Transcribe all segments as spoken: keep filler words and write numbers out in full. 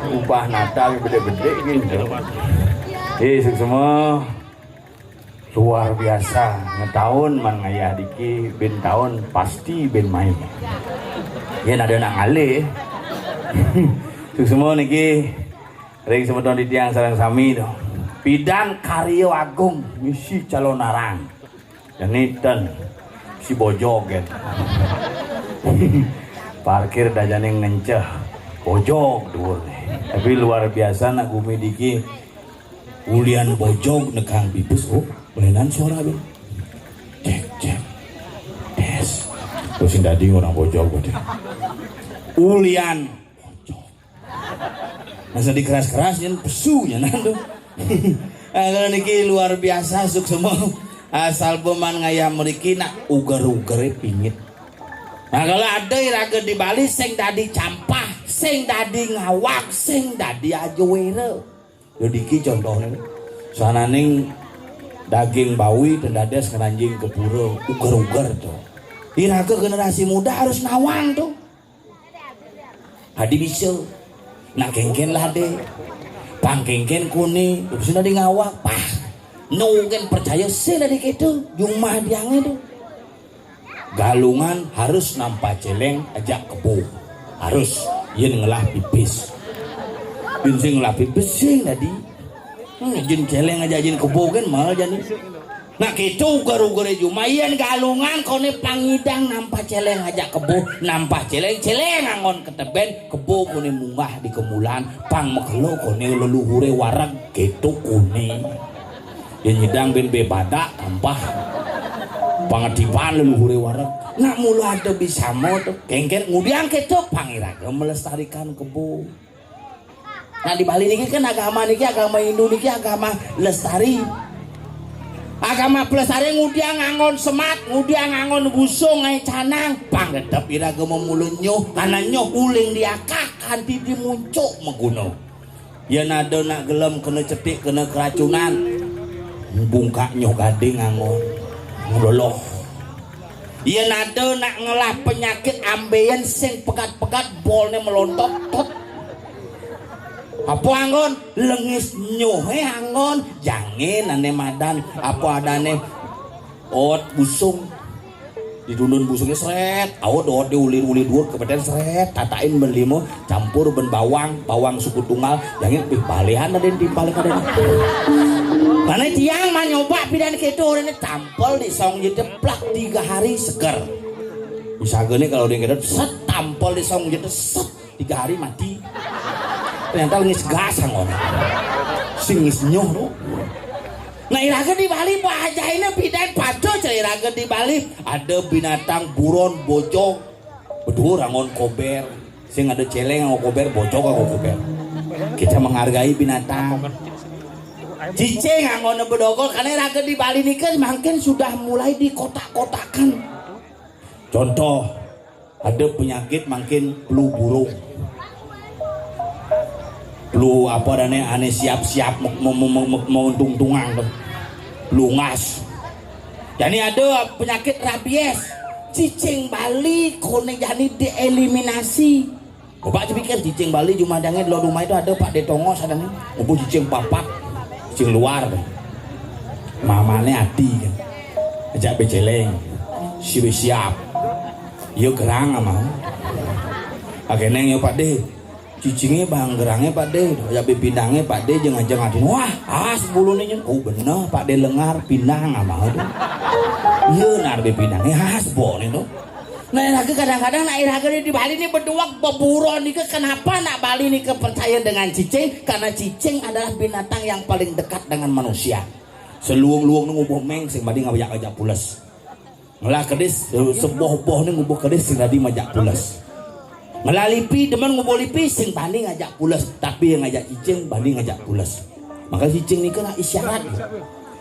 Ubah nata gé bedé-bedé gitu. Eh, suksma. Luar biasa. Ngetaun man ngayah diki, bin taun pasti bin main. Yén ada nak ngalih. Suksma niki ring semeton titiang sareng sami to. Pidan karya agung misi calonarang. Jani ten si bojog kan. Parkir dajané ngenceh. Bojog duur. Tapi luar biasa nak gumi diki. Ulian bojog nekang pipis, oh, melenan suara tuh. Cek, cek. Tes. Terus sing dadi orang bojog berarti. Ulian bojog. Masa dikeras-keras nyen pesu nyen tuh. Nah, kalau niki luar biasa suksma. Asal beman ngayah mriki nak uger-ugeré pingit. Nah, kalau ada iraga di Bali sing dadi campah, sing dadi ngawag, sing dadi ajuwéra. Yo diki contohné. Sananing daging bawi ten dados ngranjing ke pura uger-uger to. Iraga generasi muda harus nawang to. Adi bisa. Nak kéngkén lah dé. Pang kéngkén koné, terus dadi ngawag. Pah. No kan percaya sih dadi kéto. Jumah diangé to. Galungan harus nampah céléng ajak kebo. Harus. Yén ngelah pipis. Yén sing ngelah pipis sing dadi. Hmm, jin céléng ajak jin kebo kan mal jani. Nah, kéto uger-ugeré jumah. Yén Galungan koné pang ngidang nampah céléng ajak kebo, nampah céléng, céléng anggon ketebén, kebo koné munggah di kemulan, pang makelo koné leluhuré wareg, kéto koné. Yén nyidang bin bé badak tampah. Pangetiban leluhuré wareg. Nak mula ada bisama to. Kéngkén ngudiang kéto pang iraga melestarikan kebo. Nah, di Bali niki kan agama niki, agama Hindu niki agama lestari. Agama pelestari ngudiang anggon semat, ngudiang anggon busung, ngaé canang, pang tetep iraga mamula nyuh, karena nyuh uling diakah kanti dimuncuk maguna. Yén ada nak gelem kena cetik, kena keracunan, bungkak nyuh gading anggon, ngeloloh. Yén ada nak ngelah penyakit ambéyan sing pegat-pegat, bolné melontot, tot. Apa anggon? Lengis nyuhé anggon, jangin ané madan, apa adané ot busung. Ditundun busungé srét, aut dot diulir-ulir duur kepeten srét, tatain ben lima, campur ben bawang, bawang suku tunggal, jangin pih balihan ada timpal kadén. Mana tiang mah nyoba pidan kéto, orangnya tampol di song jedeplak tiga hari seger. Misalnya nih kalau dia kéto set tampol di song jedeplak set tiga hari mati. Ternyata ngis gas anggon. Sing ngis nyuh to. Nah, iraga di Bali pajaina pidan pada cara iraga di Bali. Ada binatang buron bojog. Beduur anggon kober. Sing ada céléng anggon kober, bojog anggon kober. Kita menghargai binatang. Cicing anggon bedogol karena iraga di Bali nika mangkin sudah mulai dikotak-kotakan. Contoh, ada penyakit mangkin flu burung. Flu apa adané ané siap-siap mau mau mau mau mau untung-untungan to. Flu ngas. Jani ada penyakit rabies. Cicing Bali koné jani dieliminasi. Coba pikir cicing Bali jumah dangé di luar rumah itu ada Pak Détongo sadangé. Ngumpul cicing papat, cicing luar. Mamané ati kan. Ajak bé céléng. Si bé siap. Yo gerang ama. Akéné yo Pak Dé. Cicingé bang gerangé Pak Dé. Ajak bé pindangé Pak Dé jeung ajeng ati. Wah, as buluné nyen. Oh bener Pak Dé lengar pindang ama to. Iya nar bé pindangé as boné to. Nah, iraga kadang-kadang nak iraga di Bali ini berdua beburon nika kenapa nak Bali nika percaya dengan cicing? Karena cicing adalah binatang yang paling dekat dengan manusia. Seluung-luung nu ngubuh méng sing bani ngajak-ngajak pules. Ngelah kedis se- seboh-boh nu ngubuh kedis sing bani ngajak pules. Ngelah lipi demen ngubuh lipi sing bani ngajak pules, tapi yang ngajak cicing bani ngajak pules. Maka cicing nika nak isyarat.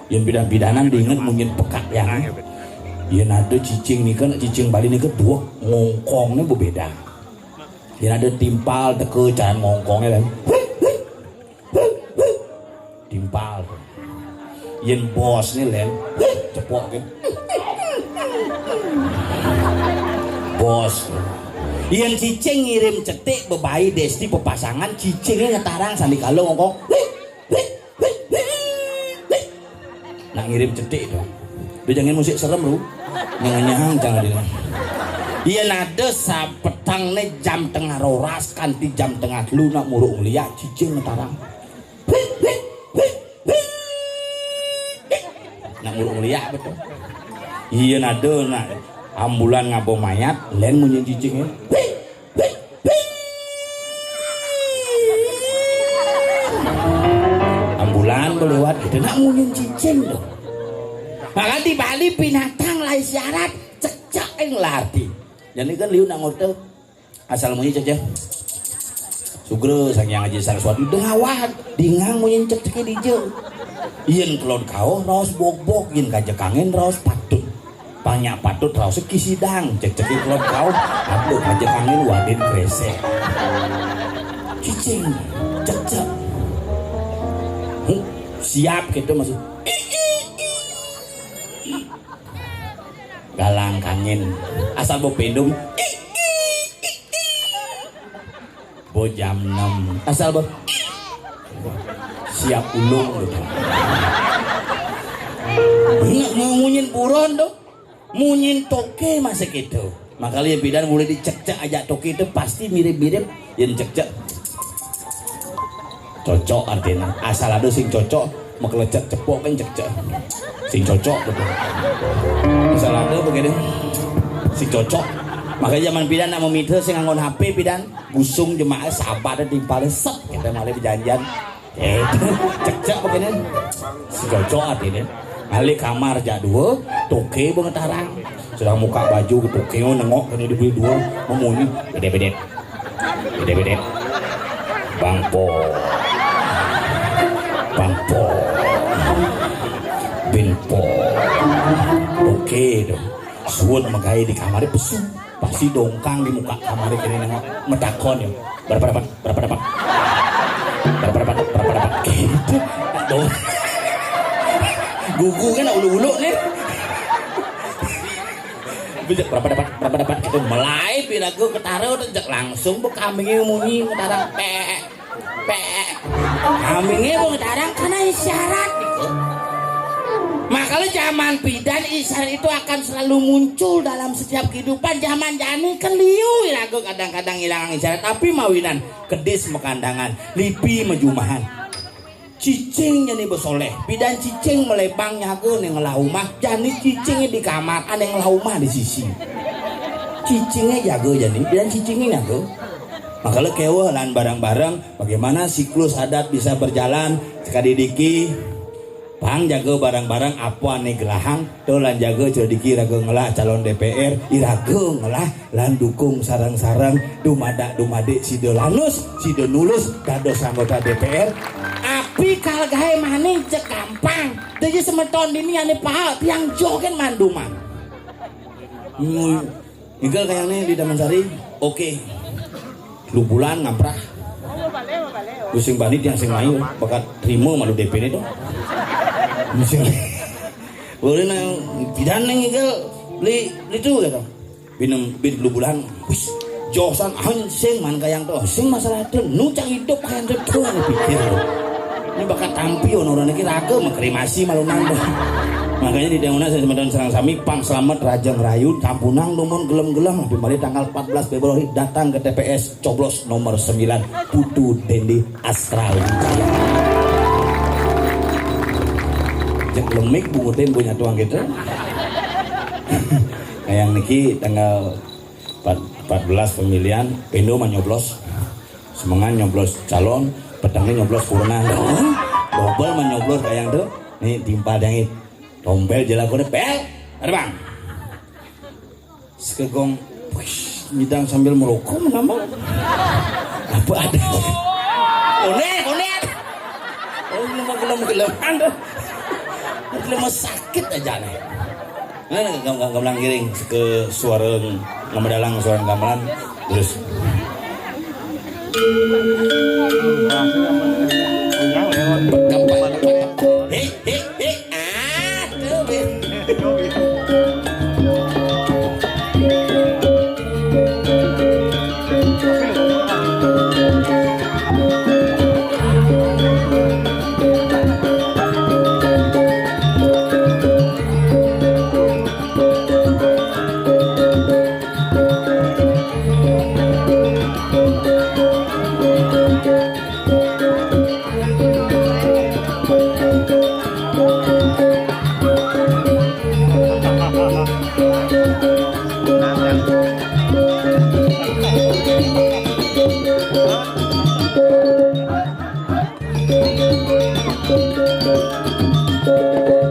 Yén bidan-bidanan diinget munyin pekak yang. Yén ada cicing nika nak cicing Bali nika dua ngongkongnya berbeda. Yén ada timpal teka cara ngongkongnya kan. Timpal. Yén bosné lén cepok kan. Bos. Yén cicing ngirim cetik bebaé Desti bepasangan, cicingé ngetarang sandikala ngongkong, "Wih, wih, wih, wih, wih." Nak ngirim cetik dong. Udah jangan musik serem lu. Nyang-nyang jangan dina. Yén ada sapetangné jam tengah roras kanti jam tengah telu nak muruk ngeliak, cicing ngetarang. Nak muruk ngeliak betul. Iya, nado nak ambulan ngabo mayat, lén munyin cicingnya. Ambulan belewat itu nak munyin cicing tuh. Maka di Bali binatang lain syarat cecak yang larti. Jadi kan liu nak ngotek. Asal munyi cecek. Sugra Sang Hyang Aji Saraswati dengawat, dingang munyi cecek dija. Yén kelod kauh raos bogbog, yén kajek angin raos patut. Panyak patut raos kisidang, cecek kelod kauh, aduh kajek angin wadin kresek. Cicing, cecek. Huh, siap kita masuk. Galang kangin. Asal bo pindung. Bo jam enam. Asal bo siap ulung gitu. Banyak mau munyin buron tuh. Munyin toke masih gitu. Makanya pidan boleh dicek-cek aja toke itu pasti mirip-mirip. Yang cek-cek. Cocok artinya. Asal ada sing cocok, makelecet cepok kan cek-cek. Sing cocok betul. Asal ada begini. Sing cocok. Makanya zaman pidan nak meminta sing nganggon H P pidan, busung jemaah sabar timpal set kita malah berjanjian. Eh, cek-cek begini. Sing cocok artinya. Ahli kamar jak dua, toke bengetarang. Sedang muka baju ke toke nengok kena dibeli dua, memunyi, bede-bede. Bede-bede. Bang Po. Bang Po. Bin Po. Oke dong. Suut megai di kamar pesu. Pasti dongkang di muka kamar kene nengok. Metakon ya. Berapa dapat? Berapa dapat? Berapa dapat? Berapa dapat? Gitu. Dong. Gugu kan ulu-ulu nih. Bejek, berapa dapat? Berapa dapat? Gitu. Melai piraku ketara udah jek langsung bu kambingnya munyi ketara pe pe. Kambingnya bu ketara kena isyarat gitu. Makanya zaman pidan isyarat itu akan selalu muncul dalam setiap kehidupan. Zaman jani kan liu iraga kadang-kadang hilang isyarat, tapi mawinan kedis mekandangan, lipi mejumahan. Cicing jani besoleh, pidan cicing melebang nyaga ning ngelah umah, jani cicingnya di kamar, ane ngelah umah di sisi. Cicingnya jaga jani, pidan cicingnya nyaga. Makanya kewa lan bareng-bareng, bagaimana siklus adat bisa berjalan, sekadi diki, pang jaga bareng-bareng apa ane gelahang, to lan jaga cediki raga ngelah calon D P R, iraga ngelah lan dukung sareng-sareng dumadak-dumadik sida lanus, sida nulus dados anggota D P R. Api kal gae mani cek gampang. Dadi semeton dini ane pahal tiang jogen manduman. Ngul-, Igel kayaknya di Taman Sari. Oke. Lu bulan ngamprah. Lu sing bani tiang sing mayu bakat terima malu D P ini dong. Lu sing boleh nang pidan neng igel beli beli tuh gitu. Binem bin lu bulan. Wis, josan anjing man kayang tuh. Sing masalah tuh nu cang hidup kayang tuh tuh anu pikir. Ini bakat tampi ono orang ini raga mah kremasi malu nang tuh. Makanya di Dewana saya semeton serang sami pang selamat raja ngerayu tampunang dumun gelem-gelem lebih balik tanggal empat belas Februari datang ke T P S coblos nomor sembilan Putu Dendi Astra Wijaya. Cek lemik bungutin punya tuang gitu. Kayak niki tanggal empat, empat belas pemilihan, Pendo mah nyoblos. Semengan nyoblos calon, petengnya nyoblos kurna. Dobel mah nyoblos kayak tuh. Nih timpal yang itu. Tompel jelakonnya pel. Ada bang. Sekegong, wih, nyidang sambil merokok menambah. Apa ada? Konek, konek. Oh, ini mah gelem-gelem. Aduh. Ini mah sakit aja nih. Nah, gam-, gam-, gamelan giring ke suara ngamedalang, suara gamelan. Terus. Hei, hei, hei. Aduh, Win.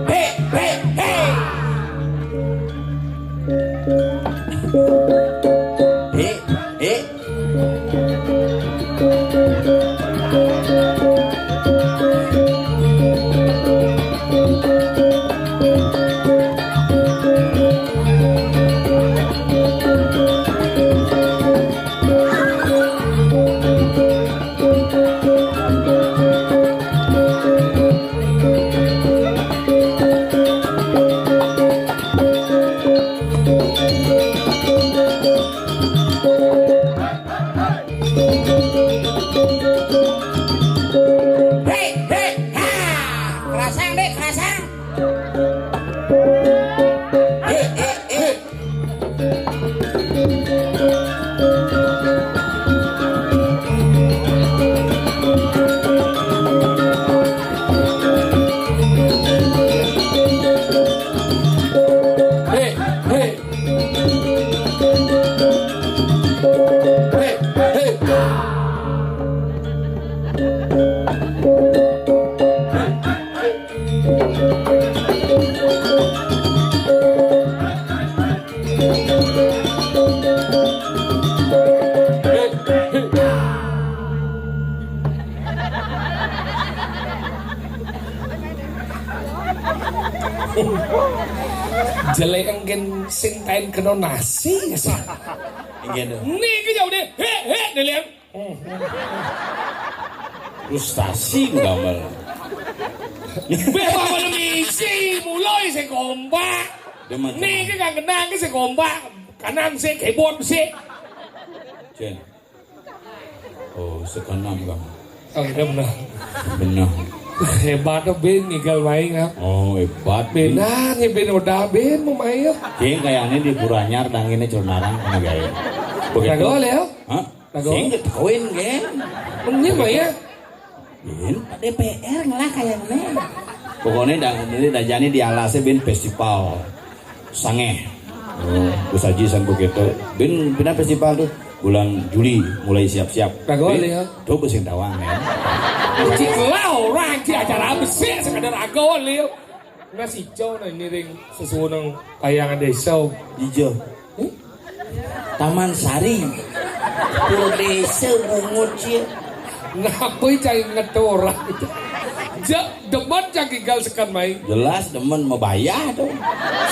Hé, hé, hé. Hé, hé. Hei, hei, ha! Kerasang, Dek, kerasang. Hei, hei, hei. Hei, hei. Hei, hei. Jelek engken sing tain kena nasi, sah. Inggih, tuh. Niki jauh deh. Hek, hek, deh, lihat. Frustasi ku damel. Beh, apa misi? Mulai saya kompak. Demen. Niki kan kenang ke saya kompak. Kanan saya keyboard saya. Jen. Oh, sekenam kamu. Oh, iya benar. Benar. Hebat tuh Ben ngigal main ya. Oh, hebat. Benar ya Ben udah Ben mau main ya. Jen kayaknya di Buranyar dangine Jurnarang kena gaya. Begitu. Kagak boleh ya? Hah? Lagu? Sing ketahuin, Gen. Bener, Pak, ya? Bin, Pak D P R ngelah kayaknya. Pokoknya dah, ini dah jadi di alasnya bin festival. Sangeh. Oh, terus aja sampai gitu. Bin, pindah festival tuh bulan Juli mulai siap-siap. Lagu Bin, ya? Tuh sing tawang ya. Cik lah orang di acara besar sekadar lagu ya. Mas ijo nah ini ring sesuwuneng kayangan desa. Ijo. Hmm? Taman Sari. Pura desa bungut sih. Ngapoi cai ngetora. Jak demen cak gigal sekan mai. Jelas demen membayar tuh.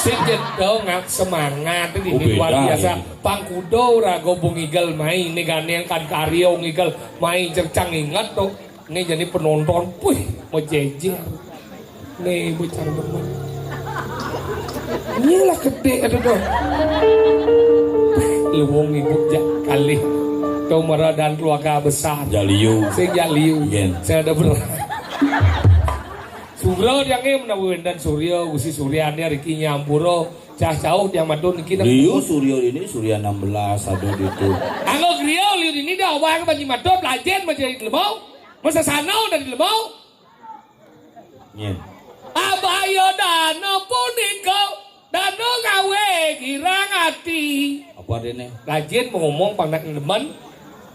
Sing jedong ngak semangat ini. Oh, luar beda, biasa. Ya. Pangkudo rago bungigal mai ini gandeng kan karyo ngigal mai cercang ingat tuh. Ini jadi penonton, puih, mau jejer. Nih, bocah demen. Inilah gede, aduh, tuh. Lu wong ibu jak kali. Tuh, Mara dan keluarga besar. Jaliu. Sing Jaliu. Yen. Saya ada berat. Surya yang em, Nawi dan Surya, Gusti Suryani, Riki Nyampura. Cah cauh yang matur niki. Liu Surya ini, Surya enam belas, ada di itu. Anggo griya liu ini dah, awang bagi matur, pelajen, bagi lemau. Masa sanau dari lemau. Nyen. Abaya dana punika, dana gawe girang ati. Apa artine? Rajin ngomong panak nemen.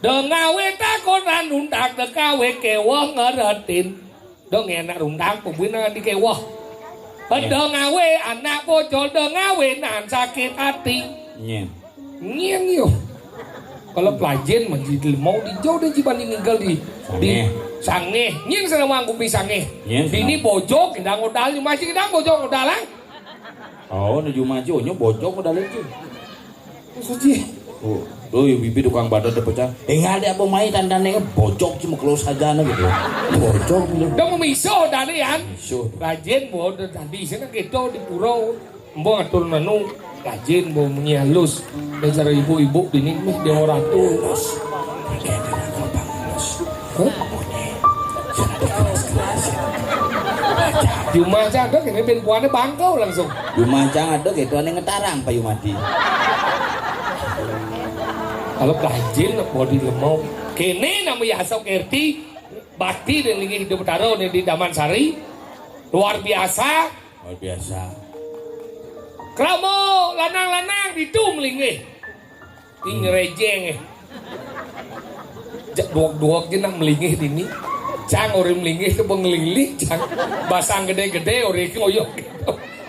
Da ngawe takonan untak, da gawe kewah ngeretin. Da ngenak rundang pembuin nang dikewah. Iya. Da ngawe anak bocor, da ngawe nan sakit ati. Nyen. Nyén yo. Kalau pelajen mah di lemau di jauh deh jiban di ninggal di di Sangeh. Sangeh. Nyén sana wang kupi Sangeh. Nyén sana. Bini bojok, indang odal, masih indang bojok odal, ah. Oh, nuju maju, nyo bojok odal itu. Suci. Oh, oh, ya bibi tukang badan deh pecah. Eh, nggak ada apa mai tandanya bojok cuma kalau saja gitu. Bojok gitu. Udah mau miso tadi kan. Miso. Rajin bawa tadi sana kita di pura. Mbok atur menu rajin, mbok mengi halus. Dasar ibu-ibu bini meh dia ora tulus. Hah? Jumah candok ini ben puane bangkau langsung. Jumah candok itu ane ngetarang payu mati. Kalau rajin bodi lemau. Kene nama ya asal kerti bakti dan linggih hidup taro nih di Daman Sari. Luar biasa. Luar biasa. Krama lanang-lanang ditu melinggih. Ini ngerejeng eh. Jak duok-duok je nak melinggih dini. Cang, ora mlinggih kebo nglilih, cang. Basang gedé-gedé, ora iki ngoyok.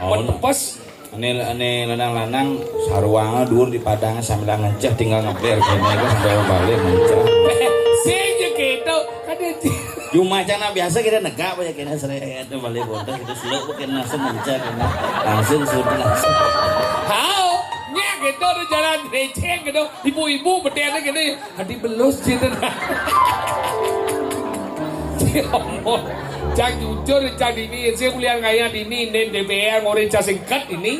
Oh, men pepes. Ini, ini lanang-lanang saruanga dhuwur di padang sambil ngenceh tinggal ngeber kene iku sampai balik ngenceh. Sing ya gitu, kan ya. Cuma cang nak biasa kita negak apa ya kena seret itu balik bodoh kita seluk kena langsung ngenceh kena langsung sudah langsung. Hao, nyak gitu ada jalan receh gitu, ibu-ibu bedene gitu ya. Adi belus gitu. Ya Allah. Cang jujur, cang dini, saya kuliah ngaya dini, nen D P R ngore cang singkat ini.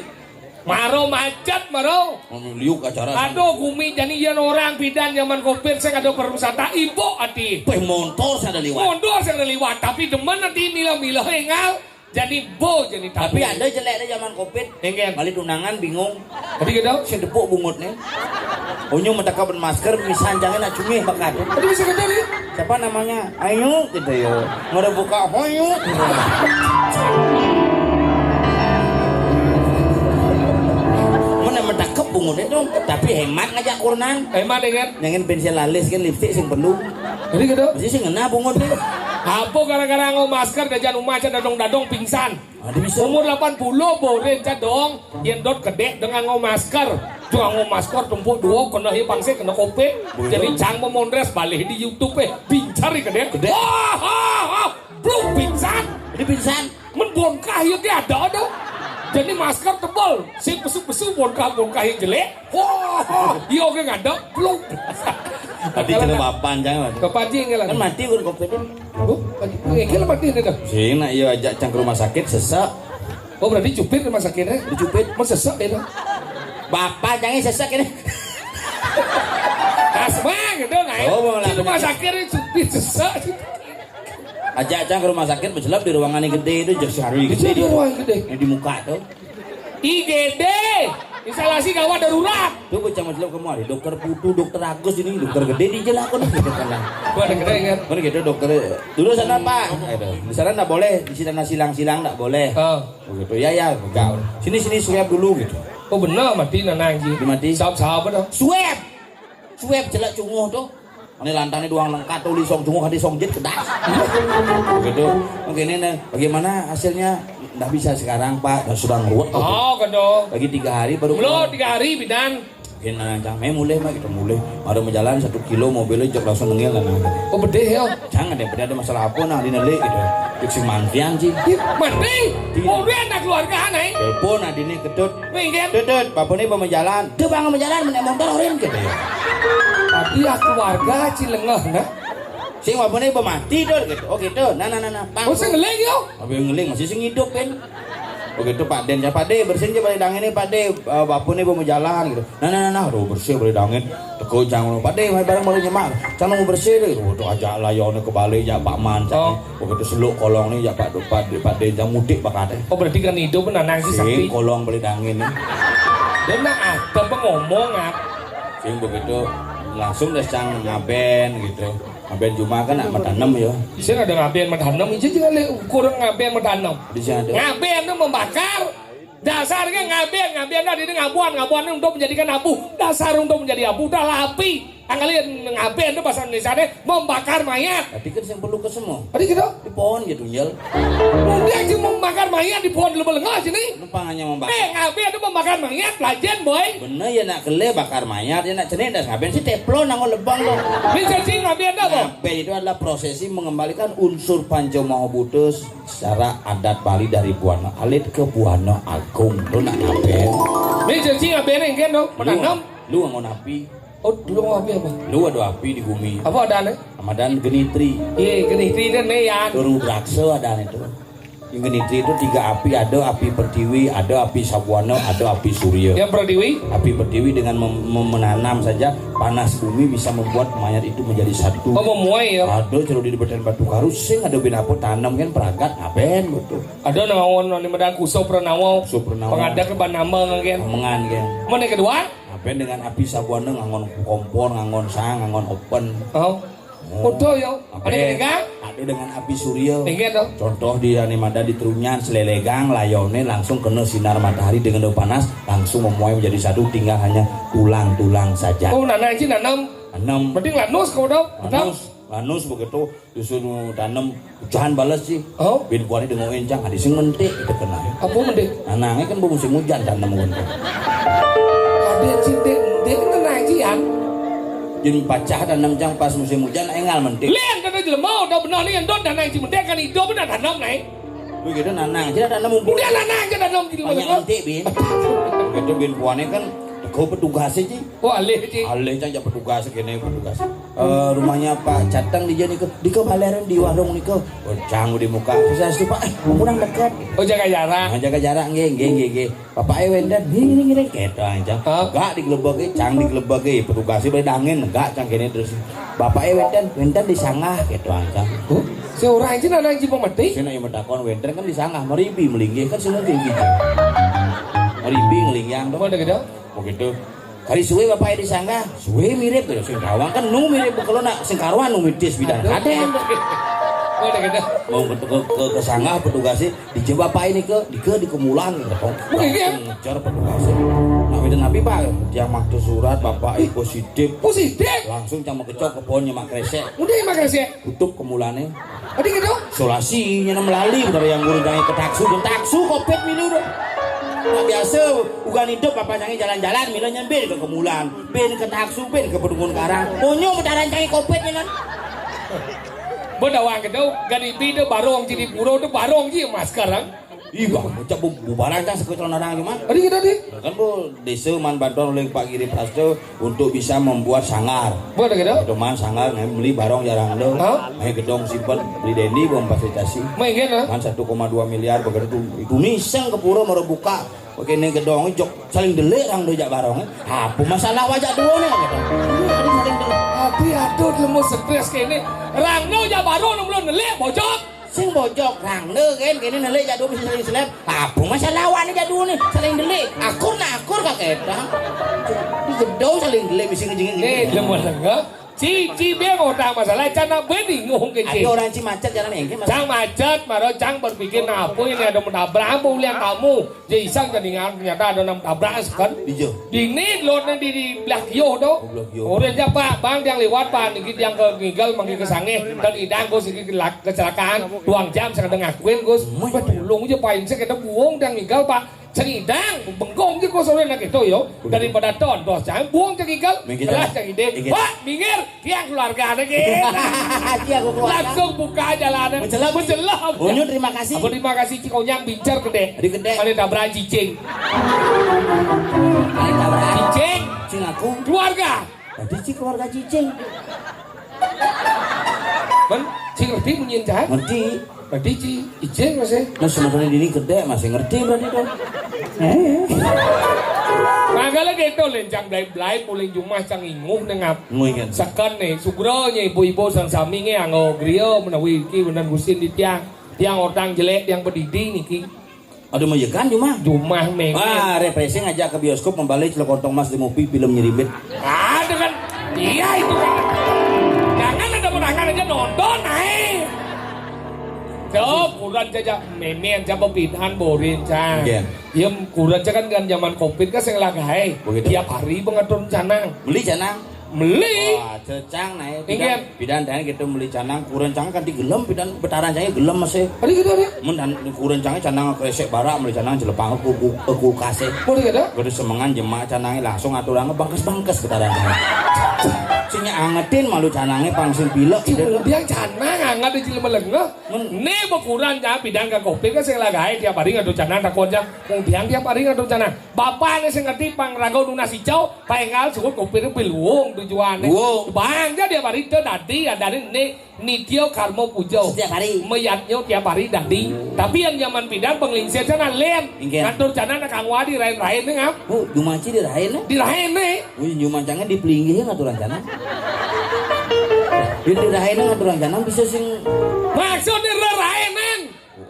Maro macet, maro. Anu liuk acara. Aduh, gumi jani yen orang bidan zaman covid saya ada pariwisata, ibu ati. Peh montor saya ada liwat. Montor saya ada liwat, tapi demen nanti milah-milah engal. Jani bo, jani tapi tabu. Ada jelek deh zaman covid. Engken. Balik tunangan bingung. Tadi gitu. Sing tepuk bungut nih. Onyo metekap masker, misan jangan nak cumi bakat. Tadi bisa gitu nih. Siapa namanya? Ayo gitu yo. Mare buka hoyo gitu. Mana metekep bungut itu, tapi hemat ngajak kurnan. Hemat ya kan? Jangan pensil alis kan lipstik sing perlu. Jadi gitu. Masih sing ngena bungut nih. Apa gara-gara nggo masker dajan umah cak dadong-dadong pingsan? Ada bisa. Umur delapan puluh boren cak dong, yen dot kedek dengan nggo masker. Cuma nggo masker tumpuk dua kena hi pangse kena covid. Betul. Jadi cang memondres balik di YouTube eh. Bincar ya kedek. Kedek. Wah, ha, ha. Bluk pingsan. Jadi pingsan. Men bonkah ya ke ada ada. Jadi masker tebal, sing besu-besu bonkah bonkah yang jelek. Wah, ha. Iya oke ngadep, bluk. Tadi kena papan jangan. Kepancing kan. Kan mati kan covid. Oh, mati. Engkel mati dia dah. Sing nak iya ajak cang ke rumah sakit sesak. Oh, berarti cupit rumah sakitnya. Dicupit. Mau sesak dia dah. Bapak jangan sesak ini. Asma gitu nah. Oh, mau di rumah sakit ini cupit sesak. Ajak cang ke rumah sakit mencelap di ruangan yang gede itu jadi hari. Itu gede di itu. Ruang gede. Yang di muka tuh. I G D, instalasi gawat darurat. Tuh bocah mencelap kemari, dokter putu, dokter Agus ini, dokter gede di jelakon gitu kan. Gua ada gede kan. Kan gitu dokter. Dulu sana Pak, gitu. Di sana nggak boleh, di sana silang-silang nggak boleh. Oh. Begitu ya ya, enggak. Sini sini swab dulu gitu. Oh bener mati nanang ji. Mati. Sahab sahab dong. Swab. Swab jelek cunguh tuh. Ini lantangnya doang lengkap tuh lisong cunguh hati song jit kedas. Begitu. Oke ini nih, bagaimana hasilnya? Nggak bisa sekarang Pak, sudah ngeruwet. Oh, kedong. Lagi tiga hari baru. Belum tiga hari bidan. Kena cang, eh mulai mah kita mulai. Ada mau jalan satu kilo mobilnya jok langsung nengil lah nah. Oh bedeh ya. Jangan deh, ada masalah apa nah di neli gitu. Cek sing mantian sih. Mati. Tidak. Mobil anak keluarga aneh. Telepon adine ketut. Minggir. Tutut, bapaknya mau jalan. Tuh bang mau jalan menek motor orin gitu ya. Tapi aku warga Cilengah nah. Sing bapaknya mau mati tuh gitu. Oh gitu. Nah nah nah nah. Pang. Oh sing ngeling yo. Tapi ngeling masih sing hidup kan. Begitu Pak Den, ya Pak De, bersihin aja balik dangin nih Pak De, eh, bapune mau jalan gitu. Nah, nah, nah, nah, aduh bersih balik dangin. Teko jang ngono, Pak De, mai bareng balik nyemak. Cang mau bersih deh. Waduh aja layone kebalik ya Pak Man. Cang. Oh. Begitu seluk kolong nih ya Pak Pak De, Pak De jang mudik bakate. Oh berarti kan hidup nanang sih Sing sapi. Kolong balik dangin nih. Dia nak ada pengomong ah. Sing begitu langsung deh cang ngaben gitu. Ngaben cuma kan nak matanem ya. Sing ada ngaben matanem, itu juga le ukur ngaben matanem. Di sini ada. Ngaben itu membakar. Dasarnya ngaben, ngaben tadi ini ngabuan, ngabuan ini untuk menjadikan abu. Dasar untuk menjadi abu, udah lah api. Anggalin ngaben itu bahasa Indonesia deh, membakar mayat. Tapi kan yang perlu ke semua. Tadi gitu. Di pohon gitu nyel. Dia cuma membakar mayat di pohon lu belengah sini. Numpang hanya membakar. Eh, ngaben itu membakar mayat, lajen boy. Bener ya nak kele bakar mayat ya nak cenik das ngaben sih teplo nang lebang dong. Ini cacing ngaben dah boy. Ngaben itu adalah prosesi mengembalikan unsur Panca Maha Buta secara adat Bali dari Buana Alit ke Buana Agung. Lu nak ngaben? Ini cacing ngaben yang kan dong, menanam. Lu ngon api. Oh, lu ngon api apa? Lu ada api di bumi. Apa ada nih? Ramadan genitri. Iya, genitri dan meyan. Turu braksa ada itu. Yang genitri itu tiga api, ada api pertiwi, ada api sabuana, ada api surya. Yang pertiwi? Api pertiwi dengan mem- mem- menanam saja panas bumi bisa membuat mayat itu menjadi satu. Oh, memuai ya. Ada cerudi di Beten Batu Karu sing ada bin apa tanam kan peragat ngaben betul. Ada nawon ni medang kuso pranawa. Kuso pranawa. Pengadak ke banama kan. Mengan kan. Mana kedua? Ngaben dengan api sabuana ngangon kompor, ngangon sang, ngangon open. Oh. Foto yo. Ada ketiga? Ada dengan api surya. Ingat dong. Contoh di ane mada di Trunyan selelegang layone langsung kena sinar matahari dengan daun panas langsung memuai menjadi satu tinggal hanya tulang-tulang saja. Oh, nana aja nanam. Enam. Penting lanus kau dong. Lanus. Banus begitu, disuruh tanam, hujan bales sih. Oh. Bin kuari dengokin cang, ada sing mentik, gitu kena. Apa mentik? Nanangnya kan musim hujan tanam kan. Ada cintik mentik kan nanang cian. Jin pacah tanam cang pas musim hujan, engal mentik. Lian kata jelema, udah benar nih, endon nanang ci mentik kan hidup benar tanam nih. Begitu nanang, jadi tanam mumpung. Udah nanang aja tanam jelema. Banyak mentik, Bin. Begitu bin kuari kan, kau petugas aja. Oh, alih, Ci. Alih, cang, jak petugas, kene petugas. Eh, rumahnya Pak Cateng di jani ke, di ke baleran di warung nika. Oh, cang di muka. Saya supa, eh, kurang dekat. Oh, jaga jarak. Nah, jaga jarak, nggih, nggih, nggih, nggih. Bapak e wenten, ngiring, ngiring, gitu aja. Hah? Enggak digelebek, cang digelebek, petugasnya boleh dangin, enggak, cang kene terus. Bapak e wenten, wenten di sanggah, gitu aja. Oh, si orang aja nanang ci pemati. Sini yang mentakon wenten kan di sanggah, meribi melinggih kan semua tinggi. Meribi ngelingyang dong. Mana gitu? Begitu. Kali suwe bapak di sanggah, suwe mirip gitu. Sing karuan kan nu mirip kalau nak sing karuan nu mitis bidan. Aduh. Ada yang mau ke, ke, ke, ke sanggah petugasnya dijebak bapak ini ke di ke di kemulan gitu. Langsung ngejar petugasnya. Nah, itu nabi pak, dia waktu surat bapak eh, positif. Positif. Langsung sama kecok ke pohonnya mak kresek. Udah ya mak kresek. Tutup kemulane. Tadi gitu. Isolasi nyana melali dari yang guru jangan ke taksu dan taksu covid milu dong. Nah, biasa ugan hidup apa jangan jalan-jalan milu nyambil ke kemulan, bin ke taksu, bin ke pedungun karang. Onyo betaran jangan covid nyenan. Bedawang gitu, gani bi itu barong jadi puro itu barong ji masker kan. Ih, bang, bocah bu bubaran kan sekitar orang cuma. Tadi gitu deh. Kan bu desa man bantuan oleh Pak Giri Prasto untuk bisa membuat sanggar. Buat gitu? Itu man sanggar, nah, beli barong jarang lo. Hah? Nah, gedong simpen beli Dendi belum fasilitasi. Main gitu? Man satu koma dua miliar begitu. Itu niseng ke pura mau buka. Oke, ini gedong jok saling delik orang dojak barong. Apa masalah wajak dua nih? Gitu. Ini ada saling delik. Tapi aduh, lemu stres kayak ini. Rangno jak barong belum delik bojok. Sing bojok rangno kan kene nelik jadul mesti saling seleb. Apa masalah awakne jadul ni? Saling delik. Akur nak akur kak kita. Di gedong saling delik mesti ngejengin. Eh, lemah lengah. Ci, ci biar otak masalah cana bening ngomong ke ci. Ada orang ci macet jalan engke mas. Cang macet, maro cang berpikir nah apa ini ada menabrak apa ulian kamu. Jadi isang jadi ngar ternyata ada enam tabrak kan. Iya. Dini lotnya di, di belah kio tu. Oh, belah kio. Orang siapa? Bang yang lewat pak, niki yang ke ngigal manggil ke sangeh dan idang kos iki kelak- kecelakaan. Duang jam saya ngakuin kos. Wah, tolong je pak, saya kata buang dan ngigal pak. Sengidang, bengkong je kos orang nak itu yo. Daripada ton, dos jangan buang je ngigal. Minggir, kelas jangan. Jangan ide. Minggir. Pak, minggir. Tiang keluarga ada kita. Tiang keluarga. Langsung buka jalannya. Mencelam. Mencelam. Onyo terima kasih. Apa terima kasih Cik Onyang bincar gede. Di gede. Mana tabrak cicing. Mana tabrak? Cicing. Cing aku. Keluarga. Tadi cik keluarga cicing. Ben, cik ngerti bunyiin cah? Ngerti. Tadi cik icing masih. Nah sementara ini gede masih ngerti berarti dong. Eh. Mangkala gitu lencang belai-belai puling jumah cang inguh nengap. Ngoy kan. Seken nih, sugra nya ibu-ibu sang sami nge anggo griya menawi iki bener gusin di tiang. Tiang orang jelek, tiang pedidi niki. Aduh meyekan jumah. Jumah meng. Wah, refreshing aja ke bioskop membalik celok kontong mas di movie film nyerimbit. Ada kan? Iya itu kan. Jangan ada menangan aja nonton ae. Jawab kurang aja memen aja pepindahan borin cang. Iya. Ya kurang aja kan kan zaman covid kan sing lagae. Begitu. Tiap hari pengatur canang. Beli canang. Meli. Wah, cecang nae. Inggih. Bidan, bidan dan gitu meli canang kurencang kan digelem bidan betaran saya gelem masih. Tadi gitu ada. Mun dan kurencangnya canang kresek barak meli canang jelepang ku ku ke kulkas e. Boleh gitu. Kudu semengan jemak canangnya langsung aturannya bangkes-bangkes betaran saya. Sinya angetin malu canangnya pang sing pilek gitu. Dia canang anget di jelema lengeh. Mun ne bekuran ja bidan ka kopi ka sing lagae tiap hari ngadu canang takon ja. Kemudian tiap hari ngadu canang. Bapak ne sing ngerti pang rago nunas icau. Paengal suku kopi itu piluwung tujuannya. Wong. Bang jadi tiap hari itu dadi adanya ni nitya karma puja. Setiap hari. Meyatnya tiap hari dadi. Tapi yang zaman pindah penglingsir sana len. Inggih. Ngatur jana nak kang wadi rain-rain ni ngap. Oh, jumaci di rain ni? Di rain ni. Wih, jumacangan di pelinggih ngatur jana. Di di rain ni ngatur jana bisa sing. Maksudnya rerain ni.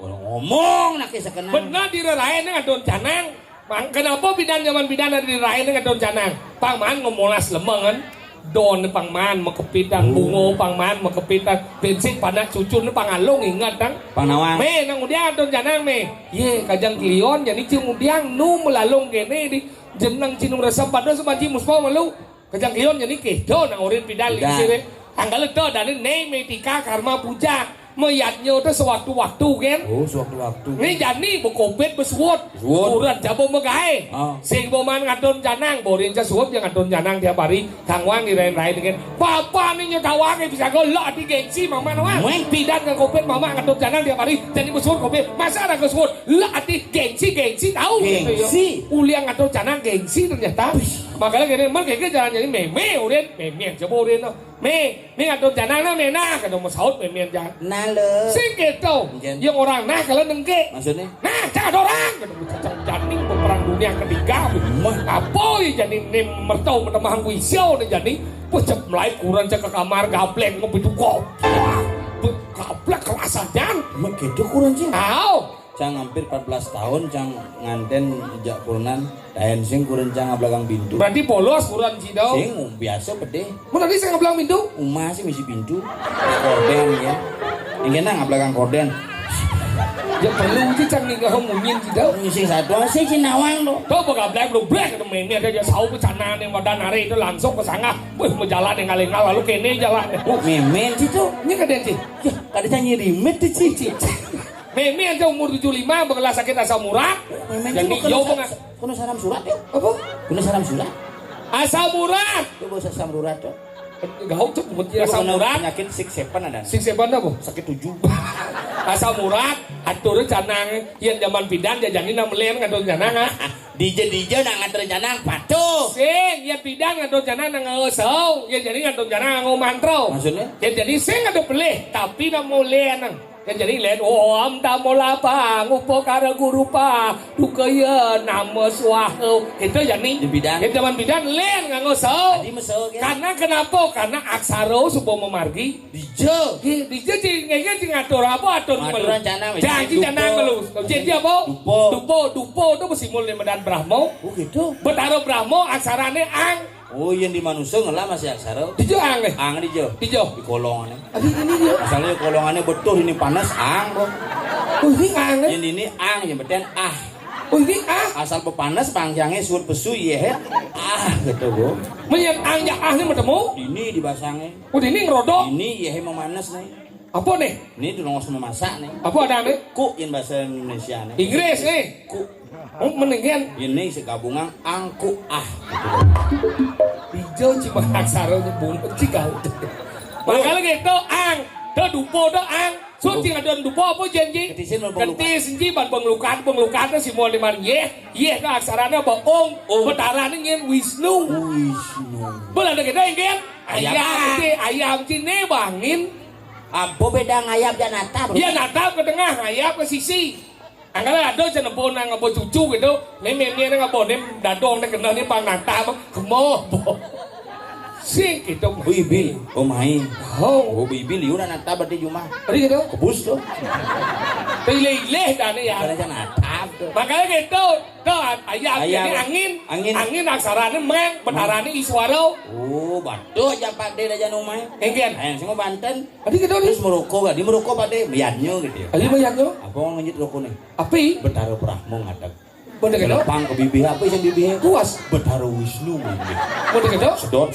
Ngomong nak sekenang. Benar di rerain ni ngatur jana. Pang, kenapa bidan zaman bidan ada di rain dengan daun canang? Pang man ngomolas lemengan. Don pang man mekepitan, bungo pang man mekepitan, bensik panak cucun pang alung ingat tang. Pang nawang. Me nang udiang daun canang me. Ye kajang klion jadi cium udiang nu melalung kene di jenang cinung resep pada sebanci muspa malu. Kajang klion jadi kejo nang orin bidan lingsir. Tanggal ento adané Naimittika Karma Puja. Mayadnya to sewaktu-waktu, kan? Oh, sewaktu-waktu. Né jani ba covid ba suud. Suud. Kurenan ja ba magaé. Ah. Sing ba maan ngadon canang, ba orahang ja suud ya ngadon canang tiap hari. Kanggoang irain-rain, kan. Papané nyatawang bisa ga lek ati géngsi mamak nawang. Wéh. Pidan ka covid mamak ngadon canang tiap hari. Jani ba suud covid. Masa raga suud. Lek ati géngsi, géngsi tau gitu ya. Géngsi. Ulian ngadon canang géngsi ternyata. Makanya gini, mah kayak jalan jadi mémé, urin, mémé aja ba urin. Mé, mé ngadon canang nah, mé nah, kada mau saut mémé aja. Nah, lé. Sing gitu. Nggih. Yang orang nah kalau nengke. Maksudnya? Nah, jangan orang. Kada mau cacang janing ba perang dunia ketiga. Mah. Apa ya jadi nim mertau menemah wisiau nih jadi. Wah, cep mulai kurenan cek ke kamar gablek ngopi tuh kok. Wah, gablek kerasa jan. Mah gitu kurenan sih. Au. Cang hampir empat belas tahun cang nganten jak kurenan, daén sing kurenan cang ngablakang pintu. Berarti polos kurenan ci dong. Sing biasa pedih. Mun tadi sing ngablakang pintu? Uma sih misi pintu. Korden ya. Ini nah ngablakang korden. Ya perlu ci cang nih ngomongin ci dong. Sing satu sih ci nawang to. Tuh bakal black bro black itu mainnya ada dia sau ke sana nih wadah nari itu langsung ke sana. Wih, mau jalan yang ngalingal lalu kene jalan. Oh, mémé ci to. Ini kadén ci. Ya, kada cang nyirimit tuh ci. Ci. Mémé aja umur tujuh lima bakal sakit asam urat. Mémé jadi itu yo kena bang sa-, kena saram surat ya? Apa? Kena saram surat. Asam urat. Coba sa-, saram surat to. Gau tuh buat asam urat. Penyakit six seven ada. Six seven apa? Sakit tujuh. Asam urat, atur canang, yang zaman pidan ya jani nama lén ngadon canang ah. Dija-dija nak ngadon canang patuh. Sing, yang pidan ngadon canang nang ngawasau, yang jani ngadon canang nganggo mantra. Maksudnya? Ya jadi sing ada pelih, tapi nak mau lén nang. Kan jadi lén, Om Tamo Lapang, Upakara Guru Pa, Dukaya Nama Swaha. Itu ya nih. Di bidang. Itu zaman bidang lén nganggo so. Tadi meso, kan? Karena kenapa? Karena aksara suba mamargi. Dija. Di, dija ci ngéngé ci ngatur apa atur. Ngatur melu. Rencana, wis. Janji dupa. Janji apa? Dupa. Dupa, dupa itu mesti mulai medan Brahma. Oh gitu. Betara Brahma aksarane ang. Oh, yang di manusia ngelah masih aksara. Dija ang, eh? Ang dija. Dija. Di kolongannya. Adi ini dia. Asalnya kolongannya betul ini panas, ang kok. Oh, ini ang, eh? Yang ini ang, yang betul ah. Oh, ini ah. Asal pepanas, pangjangnya suut pesu, iya, he. Ah, gitu, Bu. Menyan ang ya ah ini bertemu. Ini dibasangnya. Oh, ini ngerodok. Ini, iya, he, memanas nih. Apa nih? Ini tuh nongos memasak nih. Apa ada nih? Ku yang bahasa Indonesia nih. Inggris nih. Ku. Oh, mendingan. Ini segabungan angku ah. Hijau cuma aksara nyebut cigau. Makanya gitu, ang. Tuh dupo tuh ang. Suci ngadon dupo apa janji? Ketisin mau penglukat. Ketis ji ban penglukat, penglukat tuh si mau lima yeh. Yeh tuh aksaranya apa? Om. Om. Betaranya nyen Wisnu. Wisnu. Boleh ada kita ingin? Ayam. Ayam ci, ayam ci ne bangin. Apa beda ngayap dan natap? Ya natap ke tengah, ngayap ke sisi. Angkala ada cenah nang apa cucu gitu. Né mémé nang apa né dadong né kenal né pang natap. Kemoh. Sing gitu. Bibi, omahe. Oh. Oh, bibi liu nak natap berarti cuma. Tadi gitu. Kebus tuh. Pilih-pilih dah nih ya. Ada natap tuh. Makanya gitu. Tuh, ayam. Ayam. Ini angin. Angin. Angin aksarane mang, betarane iswara. Oh, batuk aja Pak De aja nomai. Engken. Ayo, semua Banten. Adi gitu nih. Terus merokok, adi merokok Pak De, melihatnya gitu ya. Adi melihatnya. Apa mau ngenyit rokok nih? Api. Betara Brahma ngadeg. Bener gitu. Telepang ke bibir, apa sih bibirnya? Kuas. Betara Wisnu mungkin. Bener gitu. Sedot.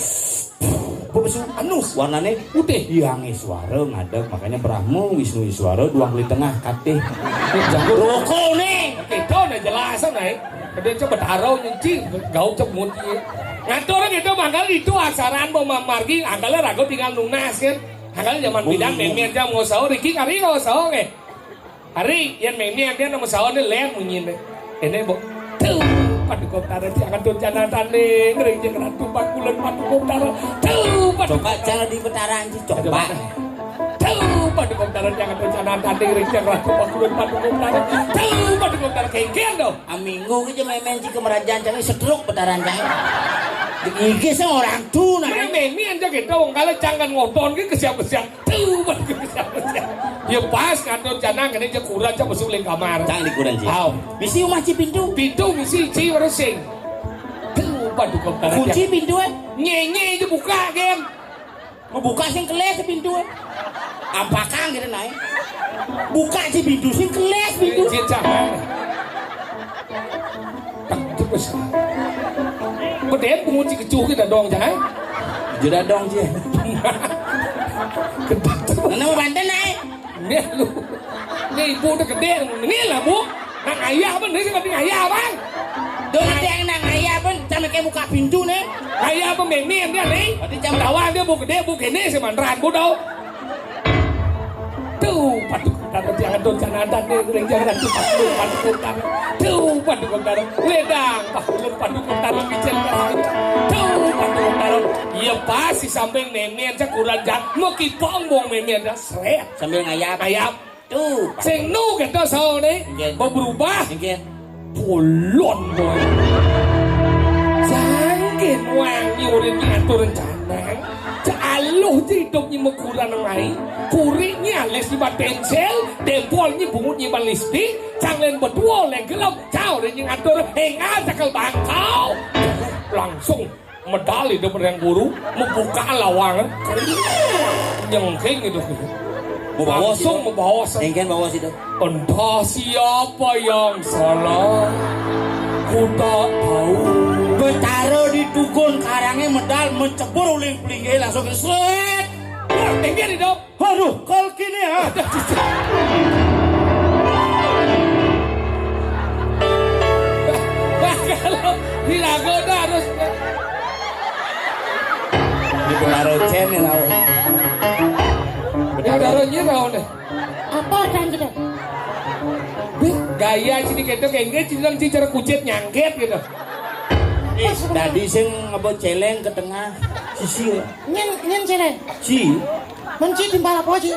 Apa besu? Anus. Warnanya putih. Yang iswara ngadeg, makanya Brahma, Wisnu iswara, duang di tengah, katih. Jago. Rokok nih. Kita udah jelasan, nih. Dia coba taruh nyuci, gau cemut dia. Ngatur gitu, mangkal itu aksarane mau mamargi, angkala raga tinggal nunas kan. Angkala zaman bidan mémé aja mau sahur, iki kari mau sahur, eh. Hari, yang mémé dia nama sahur nih, lén munyi nih. Ini, Bu. Tuh, paduka Betara Hyang Atur Janatane, ngering jeng Ratu Pakulen paduka Betara. Tuh, paduka. Coba cara di Betara anji, coba. Tuh, paduka Betara Hyang Atur Janatane, ngering jeng Ratu Pakulen paduka Betara. Tuh, paduka Betara, kéngkén tuh. Aminggu ki jemai main jika merajaan cang setruk betaran cang. Iki sing orang tu nah. Ini mémé aja gitu, wong kala jangan ngoton ki kesiap-kesiap. Tuh, balik kesiap-kesiap. Ya pas ngadon janang kene aja kurang aja masuk ling kamar. Cang di kurang, Ci. Aw. Misi umah Ci pintu. Pintu misi Ci resing. Tuh, paduka Betara. Kunci pintu, eh. Nyenye aja buka, Gen. Ngebuka sing kelés pintu. Ampakan gitu naik. Buka si pintu sing kelés pintu. Cicak. Tak terus. Bedén pengunci kecuh kita dong, jangan. Jeda dong, Ci. Kenapa banten ae? Nih lu. Nih ibu udah gede, nih lah bu. Nang ayah apa nih sih tapi ayah apa? Tuh nanti yang nang ayah apa? Sama kayak buka pintu nih. Ayah apa meme dia nih? Berarti jam awal dia bu gede bu gini sih manteran bu tau. Tuh, patuh kentaro jangan tuh jangan ada nih ring jangan tuh patuh patuh kentaro. Tuh, patuh kentaro. Wedang, patuh patuh kentaro kicil kentaro. Tuh, patuh kentaro. Iya pas si samping meme aja kurang jat. Mau kipong buang meme aja seret. Sambil ngayap. Ngayap. Tuh. Sing nu kita saone. Nggih. Mau berubah. Nggih. Bolon boy. Sangkin wangi urip ngatur rencana. Cek aluh hidup nyi meguran mai. Kurik nyi alis nyi pensil, dempol nyi bungut nyi lipstik, canglen betua oleh gelem, cau nyi ngatur, hengal cekel bangkau. Langsung medal hidup yang guru, membuka lawang. Nyengking hidup. Mau bawa sih, Langsung dong. Mau bawa sih. Engken bawa sih, dong. Entah siapa yang salah, ku tak tahu. Betara di tukun karangnya medal mencebur uling pelingge langsung kesret. Wah, tinggi nih, Dok. Aduh, kalau gini ya. Wah, kalau dilagoda harus Ini pengaruh Chen nih, tahu. Ini baru nyerau nih. Apa kan gitu? Bih, gaya sini gitu, kayak gitu, sini orang cicer kucit nyangkit gitu. Eh, tadi sing ngebot celeng ke tengah sisi. Nyen, nyen celeng. Si. Menci timbal apa sih?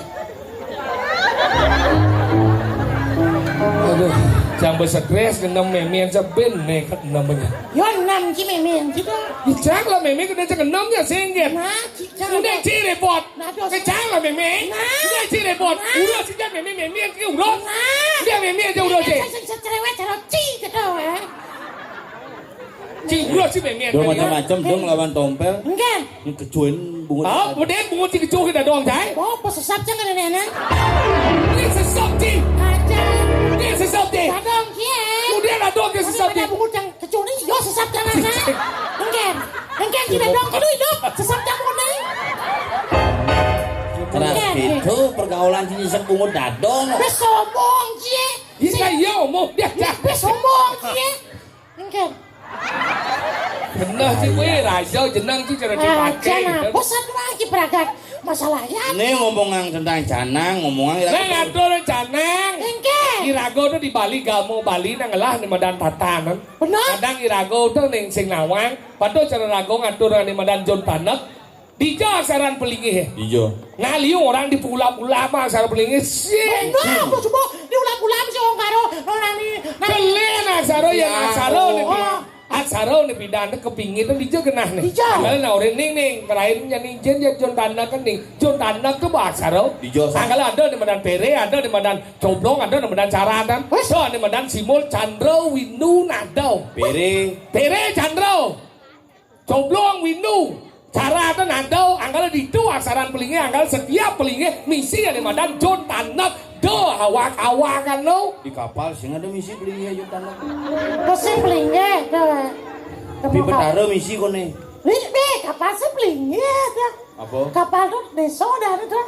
Aduh, jangan besetres, ngenem meme aja ben nekat namanya. Yo enam ki meme gitu. Ijang lah meme kena cek enam ya sengget. Nah, ci- jangan Udah dong. Ci repot. Nah, dos. Kejang lah meme. Nah. Udah ci repot. Nah. Udah sih jangan meme meme yang urus. Nah. Udah meme aja udah Ini sih. Saya saya cerewet cara ci gitu ya. Ci urus sih meme. Dua macam-macam dong lawan tompel. Enggak. Ini kecuin bungut. Ah, kemudian bungut ci kecuh kita doang, cai. Oh, pesesap jangan nenek. Ini sesap ci. Aja. Ini sesap ci. Dadong kie. Kemudian ada doang ke sesap ci. Ada bungut yang kecuh nih, yo sesap jangan saya. Enggak. Enggak kita dong, aduh hidup. Sesap jangan nih. Keras Enggak. Itu pergaulan sini sep bungut dadong. Wis sombong kie. Iya, iya, omong. Ya, ya. Wis sombong kie. Enggak. Bener sih, weh, raja jenang sih cara dipakai. Jangan, gitu. Bosan lagi peragat. Masalahnya. Ini ngomongan tentang canang, ngomongan Nah, ngatur canang. Enggak. Irago tuh di Bali, gamo Bali nang ngelah nih madan tatanan. Bener. Kadang irago tuh ning sing nawang, padahal cara rago ngatur nih madan jon tanek. Dija aksaran pelinggih. Dija. Nah, liu orang di pula-pula mah aksaran pelinggih. Sing. Bener, aku coba di ulam-ulam sih orang karo orang ni. Nah, Kelen aksara ya Ya. Aksara ni. Oh. Aksara ni pindah ke pinggir tu dija genah ni. Dija. Kalau nak orang ning ning, kerain yang ni jen ya jon tanek kan ni. Jon tanek tu bah aksara. Dija, sa- Angkala ada di madan pere, ada di madan coblong, ada di madan caratan. Wes. So, di madan simul candra windu nada. Pere. Pere candra. Coblong windu. Caratan nada, angkala ditu aksaran pelinggih, angkala setiap pelinggih misi ada madan jon tanek do awak-awakan lo. Di kapal sing ada misi pelinggih jon tanek. Terus sing pelinggih, dah. Di Betara misi kone. Nih, be, kapal sing pelinggih, dah. Apa? Kapal tu desa dah tu dah.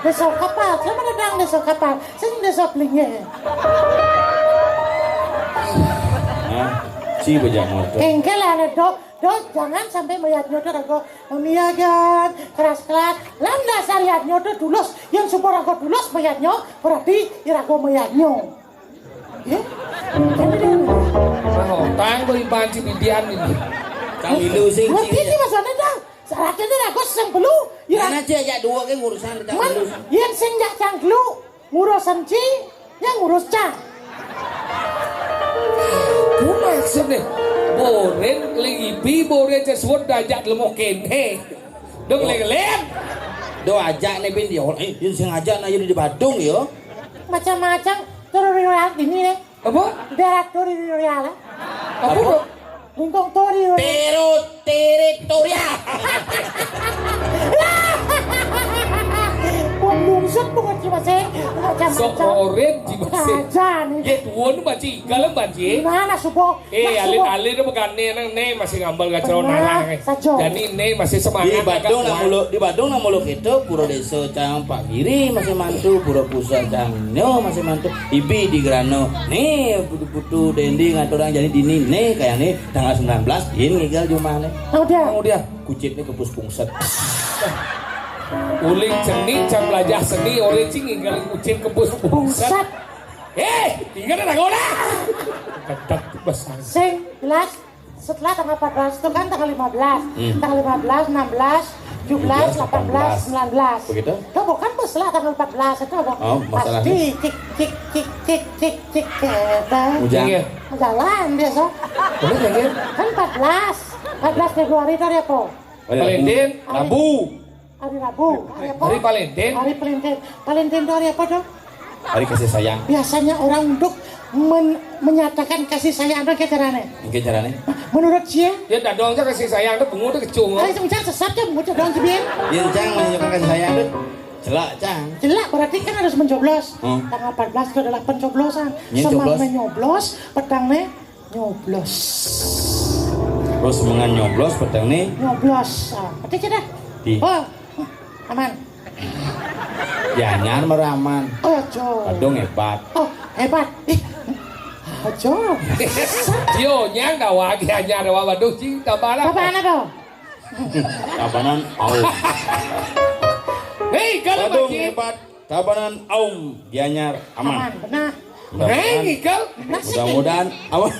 Desa kapal, siapa dah bilang desa kapal? Sing desa pelinggih. Nah, si bejamur tu. Engkel lah, dok. Dok, jangan sampai melihatnya tuh rago memiagan, keras-keras. Lan dasar lihatnya tuh dulus. Yang super rago dulus melihatnya, berarti irago melihatnya. Ya? Kan dia Nah, tanggo iban si bidian ini. Kang Ilu sing Ngerti sing. Ki maksudnya dah. Syaratnya nih rago sing belu. Ya. Mana sih ajak dua ke urusan kita Man, dulu. Yang sing jak cang belu. Ngurusan ci, yang ngurus cang. Ku maksud nih, boren libi boren sesuatu dajak lemo kene. Dong lelen. Do ajak nih bin dia, eh, dia sengaja nah jadi di Badung ya. Macam-macam tori royal ini nih. Apa? Darat tori royal. Apa? Apa? Lingkung tori royal. Terut teritorial. Wong Set bungut ci masih. Sok oren ci masih. Aja nih. Ye tuwun banci igal banci. Nah, nah subuh. Eh, alin-alin apa gane nang ne masih ngambal kacau narang. Sajo. Jadi ne masih semangat. Di Badung nak muluk, di Badung nak muluk itu pura desa cang Pak Giri masih mantu, pura pusat cang nyo masih mantu. Ibi di Grano. Nih putu-putu dendi ngaturang jadi dini ne kayak nih tanggal sembilan belas din ngigal jumah ne. Udah. Udah. Kucit nih kepus pungset. Uling seni, cang belajar seni, orang cing ngigal kucit kepus pungset. Eh, tinggal ada gula. Kedak besar. Sing jelas setelah tanggal empat belas itu kan tanggal lima belas. Hmm. Tanggal lima belas, enam belas, tujuh belas, delapan belas, sembilan belas. Begitu? Itu bukan bos lah tanggal empat belas itu apa? Oh, masalahnya? Pasti cik cik cik cik cik cik kita. Ujang. Iya. Jalan biasa. Boleh, boleh. Kan empat belas. Empat belas Februari itu hari apa? Hari Rabu. Valentine, Hari Rabu. Hari apa? Hari Valentine. Hari Valentine. Valentine itu hari apa tuh? Hari kasih sayang. Biasanya orang untuk men- menyatakan kasih sayang ada ke carane. Mungkin caranya. Menurut sia? Ya dadong aja kasih sayang tuh bungut tuh kecung. Hari itu sesat ya, mengucap daun jebien. Yang cang menunjukkan kasih sayang tuh celak cang. Celak berarti kan harus mencoblos. Hmm. Tanggal empat belas itu adalah pencoblosan. Iya, coblos. Semang menyoblos, petang nih nyoblos. Terus mengan nyoblos petang nih. Nyoblos. Ah, berarti sudah. Di. Oh, aman. Ya nyar meraman. Oh, jo. Kadung hebat. Oh, hebat. Ih, aja. Yo nyang dawa ki anyar dawa waduh cing tambah lah. Apa anak tuh? Tabanan aum. Hei, kalau Badung bagi hebat. Tabanan aum Gianyar aman. Aman, benar. Mudah-mudahan, Hei, Igal. Mudah-mudahan aman.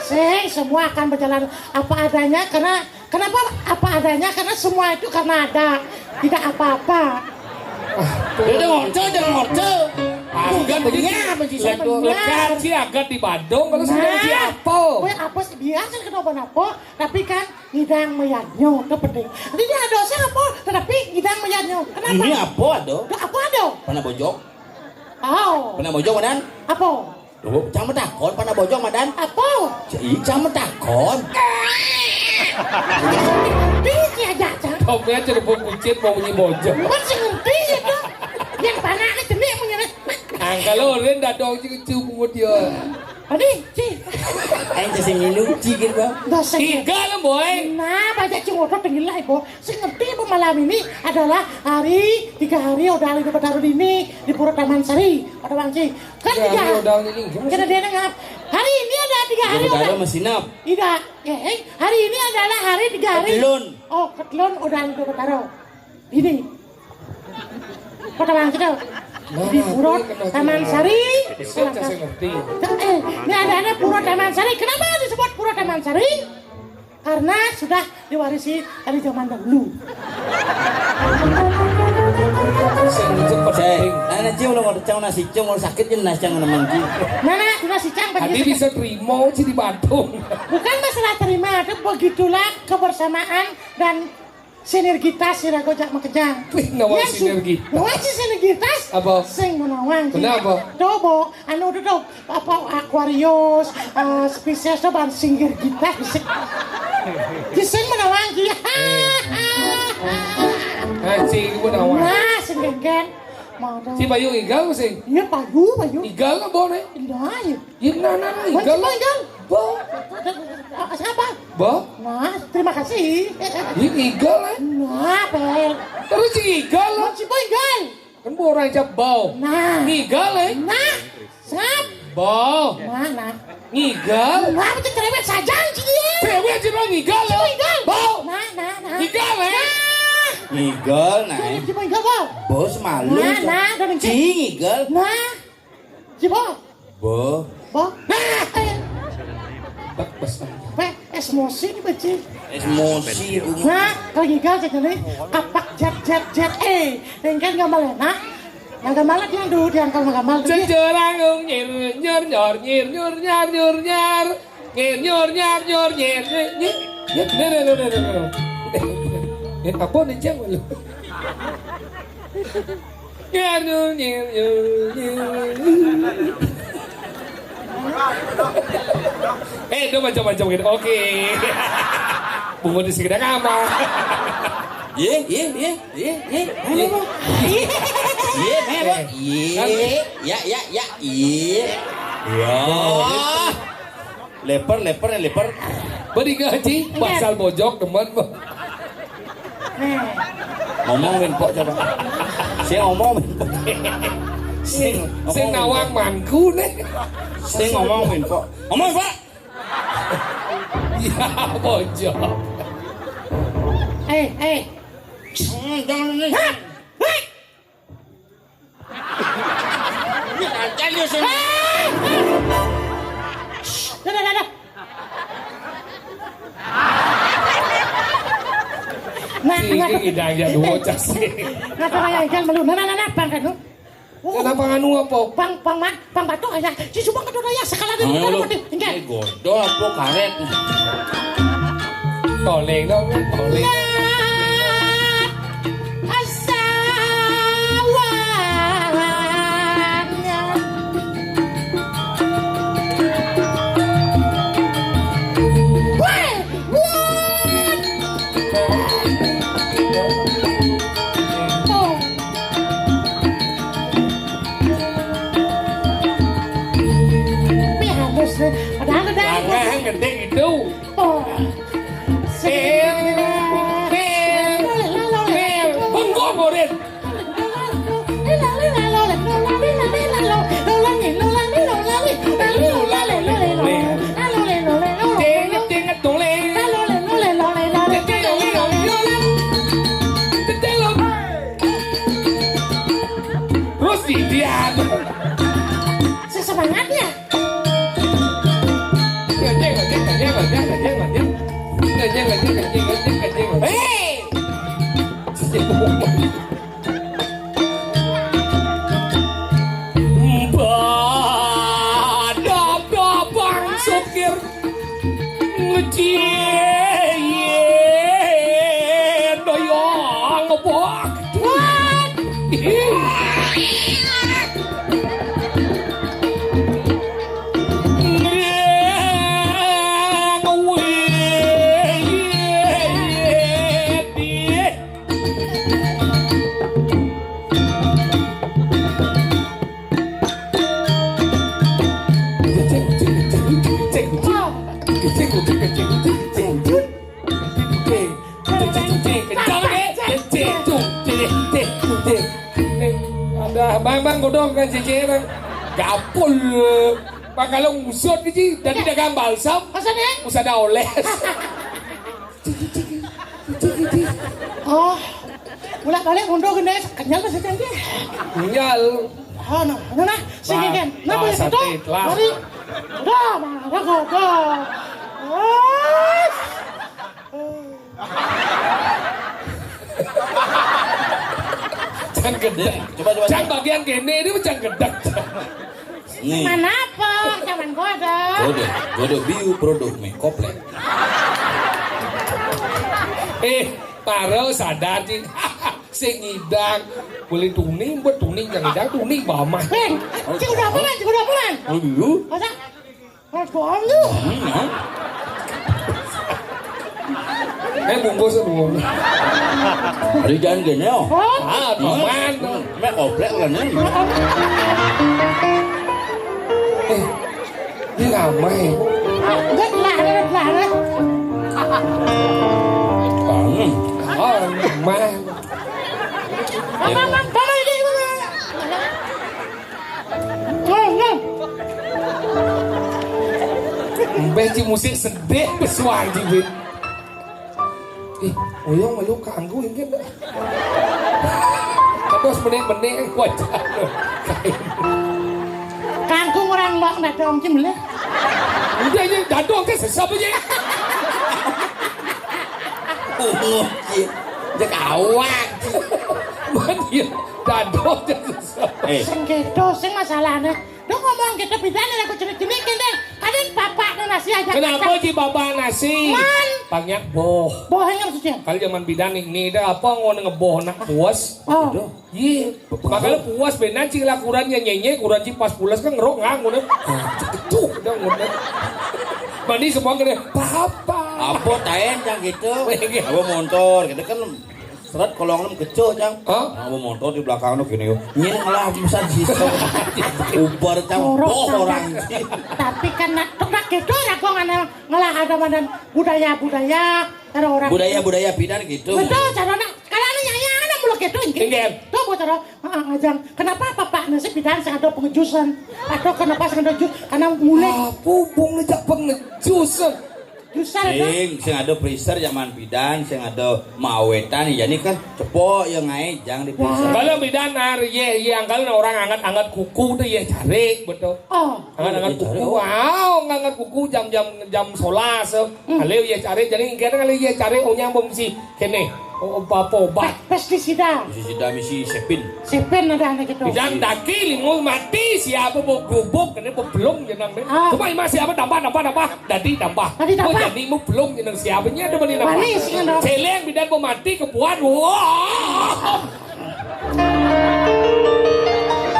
Sing, semua akan berjalan apa adanya karena kenapa apa adanya? Karena semua itu karena ada, tidak apa-apa. Dia udah ngoceh, udah ngoceh. Bukan begini, apa sih? Satu lekan si agak di Badung, kalau sudah si apa? Gue apa sih biasa kenapa-napa, tapi kan ngidang mayadnyo itu penting. Jadi dia ada usaha apa, tetapi ngidang mayadnyo. Kenapa? Ini apa ada? Ada apa ada? Pernah bojok? Oh. Pernah bojok, Madan? Apa? Loh, cang metakon, pernah bojok, Madan? Apa? Ih, cang metakon. Dia aja, cang. Kau punya celepuk kucit mau bunyi bojok. Masih ngerti itu. Yang panak ni cenik punya ni. Angkal lo, Ren, dah dong, cik, cik, pungut dia. Adi, ci. Aing teh sing ngilu, ci gitu, Bang. Dosa. Igal, boy. Nah, baca cing otot tengilai, bo. Sing ngerti apa malam ini adalah hari, tiga hari udah hari ditaruh di ini, di Pura Taman Sari, pada Bangci. Kan tiga hari udah hari ini, gimana sih? Kena dia nengap. Hari ini ada tiga hari udah. Masih nap. Tidak. Eh, eh, hari ini adalah hari tiga hari. Ketelun. Oh, ketelun udah hari ditaruh. Ini. Kota Bangkit. Di Pura Taman Sari. Bisa aja saya ngerti. Eh, ini ada-ada Pura Taman Sari. Kenapa disebut Pura Taman Sari? Karena sudah diwarisi dari zaman dahulu. Saya ngejek pada Ceng, anak Ceng udah mau cang nasi Ceng, udah sakit ya nasi Ceng udah mangki. Mana tuh nasi Ceng? Tadi bisa terima sih di Badung. Bukan masalah terima, itu begitulah kebersamaan dan sinergitas sira gojak makejang. Wih, nawa sinergitas. Nawa sih sinergitas. Apa? Sing menawang. Kenapa? Coba, anu tuh tuh, apa Aquarius, eh, Pisces tuh ban sinergitas bisa. Sing menawang ki. Anjing, gua nawang. Nah, sing gengen. Mau dong. Si Bayu Igal sih. Iya, Bayu, Bayu. Igal lah boleh. Nah, iya. Igal, nah, nah, igal. Igal. Bo. Ah, siapa? Bo. Nah, terima kasih. Ini igal, eh. Nah, Pel. Terus si igal, lah. Si Bo igal. Kan bo orang cap bo. Nah. Igal, eh. Nah. Sap. Bo. Nah, nah. Igal. Nah, macam cerewet saja si dia. Cerewet si orang igal, lah. Bo igal. Bo. Nah, nah, nah. Igal, eh. Nah. Igal, nah. Si Bo igal, Bo. Bo semalu. Nah, nah, udah benci. Cing igal. Nah. Si Bo. Bo. Bo. Nah. Bak bas. Pe, emosi ni beci. Emosi. Nah, kalau gigal saya jadi apak jet jet jet. Eh, dengan gambar enak. Nah, gambar dia tu, dia angkat gambar tu. Sejerang nyir nyur nyor nyir nyur nyar nyur nyar. Nyir nyur nyar nyur nyir nyir. Nyir. Nyir, nyir, nyir, nyir, nyir. Eh, apa ni jang lu? Nyar nyur nyir nyur nyir. Eh, itu macam-macam gitu. Oke. Bungut di sekitar kamar. Ye, ye, ye, ye, ye. Ayo, Bang. Iya, meh, Pak. Iya. Ya, ya, ya. Iya. Ya. Leper, leper, leper. Beri gaji, pasal bojok teman, Pak. Ngomong, Win, Pok, coba. Saya ngomong, Win, Pok. Sing, sing nawang mangku nih. Saya ngomong, Win, Pok. Ngomong, Pak. Ya, bojok. Eh, eh. Hmm, jangan ini. Hah? Hah? Ini aja lu sini. Dah, dah, dah, dah. Nah, nah. Ini idang ya dua casi. Nah, sama yang ikan belum. Nah, nah, nah, nah, bang kan lu. Oh. Kenapa nganu apa? Bang, bang, bang, bang batu aja. Si Subang kedua ya sekali ada. Ayo, lu. Ini godo apa karet? Toleng dong, toleng. Padahal udah. Langkah yang gede gitu. Oh. Bengkok, Borin. Inget, inget, dong, Leng. Terus di dia. Sesemangatnya. Hei! Badap-dap Bang Sukir. Ngecien doyong bok. Ada bang, bang, godong kan cicing. Gapul. Bang, kalau ngusut ni, jadi dagang balsam. Masa ni? Usah dah oles. Oh, bolak-balik mundur kena kenyal masa janji. Kenyal. Oh, no, no, nah, sini kan. Nah, boleh satu. Mari. Dah, marah kau, dah. Oh. Can gedek. Coba, coba, coba. Can bagian gini, ini can gedek. Nih. Mana apa? Zaman gua ada. Gua ada, gua ada biu produk nih, koplet. Eh, Taro sadar, Cing. Sing ngidang. Boleh tuning, buat tuning, yang ngidang tuning, bamah. Bang, cik udah apa, Bang? Cik udah apa, Bang? Oh, dulu. Masa? Mas, bohong lu. Hmm, ya. Eh, bungkus, bungkus. Hari jangan gini, oh. Oh. Ah, teman. Hmm. Mek koplek kan, ya. Eh, ini ramai. Enggak, lah, lah, lah. Hmm. Oh, ramai. Apa, apa, apa ini, apa? Mbeh ci musik sedih pesuang ci, Win. Ih, oyong melu kanggo inggih dah. Terus benik-benik wajah. Kanggo orang mbak nak dong ci meleh. Udah, ini dadong ke sesep aja. Ungu, ci. Cek awak. Man, iya, dadong ke sesep. Eh. Sing gitu, sing masalahnya. Dong ngomong gitu, bedanya aku jenik-jenik gini. Kadang bapak nasi aja. Kenapa di bapak nasi? Man. Banyak boh. Boh yang maksudnya? Kalau zaman bidan nih, nih dah apa ngono ngeboh nak puas? Oh. Iya. Makanya puas benan cing lakuran ya nyenye, kuran cing pas pulas kan ngerok nggak ngono. Itu udah ngono. Mandi semua kena papa. Apa taen yang gitu? Iya. Apa motor gitu kan. Seret kolong nem kecoh, Cang. Hah? Nah, mau motor di belakang tuh gini, yuk. Nyen ngelah bisa bisa. Ubar, Cang. Jorok, boh Cang. Orang sih. Tapi kan nak, tok nak gitu ya, gua nggak ngelah ada mana budaya-budaya, cara orang. Budaya-budaya pidan gitu. Betul, cara nak. Kalau anu nyanyi, anu mulu gitu, gitu. Iya. Tuh, buat cara, ah, ah, ngajang. Kenapa bapak nasib pidan sing ada pengejusan? Atau kenapa sing ada jus? Karena mulai. Apa hubung ngejak pengejusan? Jusan, sing, sing ada freezer zaman pidan, sing ada mawetan, ya ini kan cepok ya ngae, jang di freezer. Wah. Kalau pidan, nar, ye, ye, angkal orang anget-anget kuku tuh, ye, cari, betul. Oh. Anget-anget kuku, wow, nganget kuku jam-jam, jam solas, eh. Hmm. Kalau ye cari, jadi kira kalau ye cari, onyang bom si, kene, oh, apa, apa obat? Pe-, pestisida. Pestisida misi sepin. Sepin ada anak gitu. Pidan daki lingus mati, siapa mau gubuk, kene mau belum jenang deh. Ah. Cuma ima siapa tambah, tambah, tambah. Tadi tambah. Tadi tambah. Oh, jadi mau belum jeneng siapa nya ada bani tambah. Manis, ya, dong. Celeng pidan mau mati kebuan. Wah.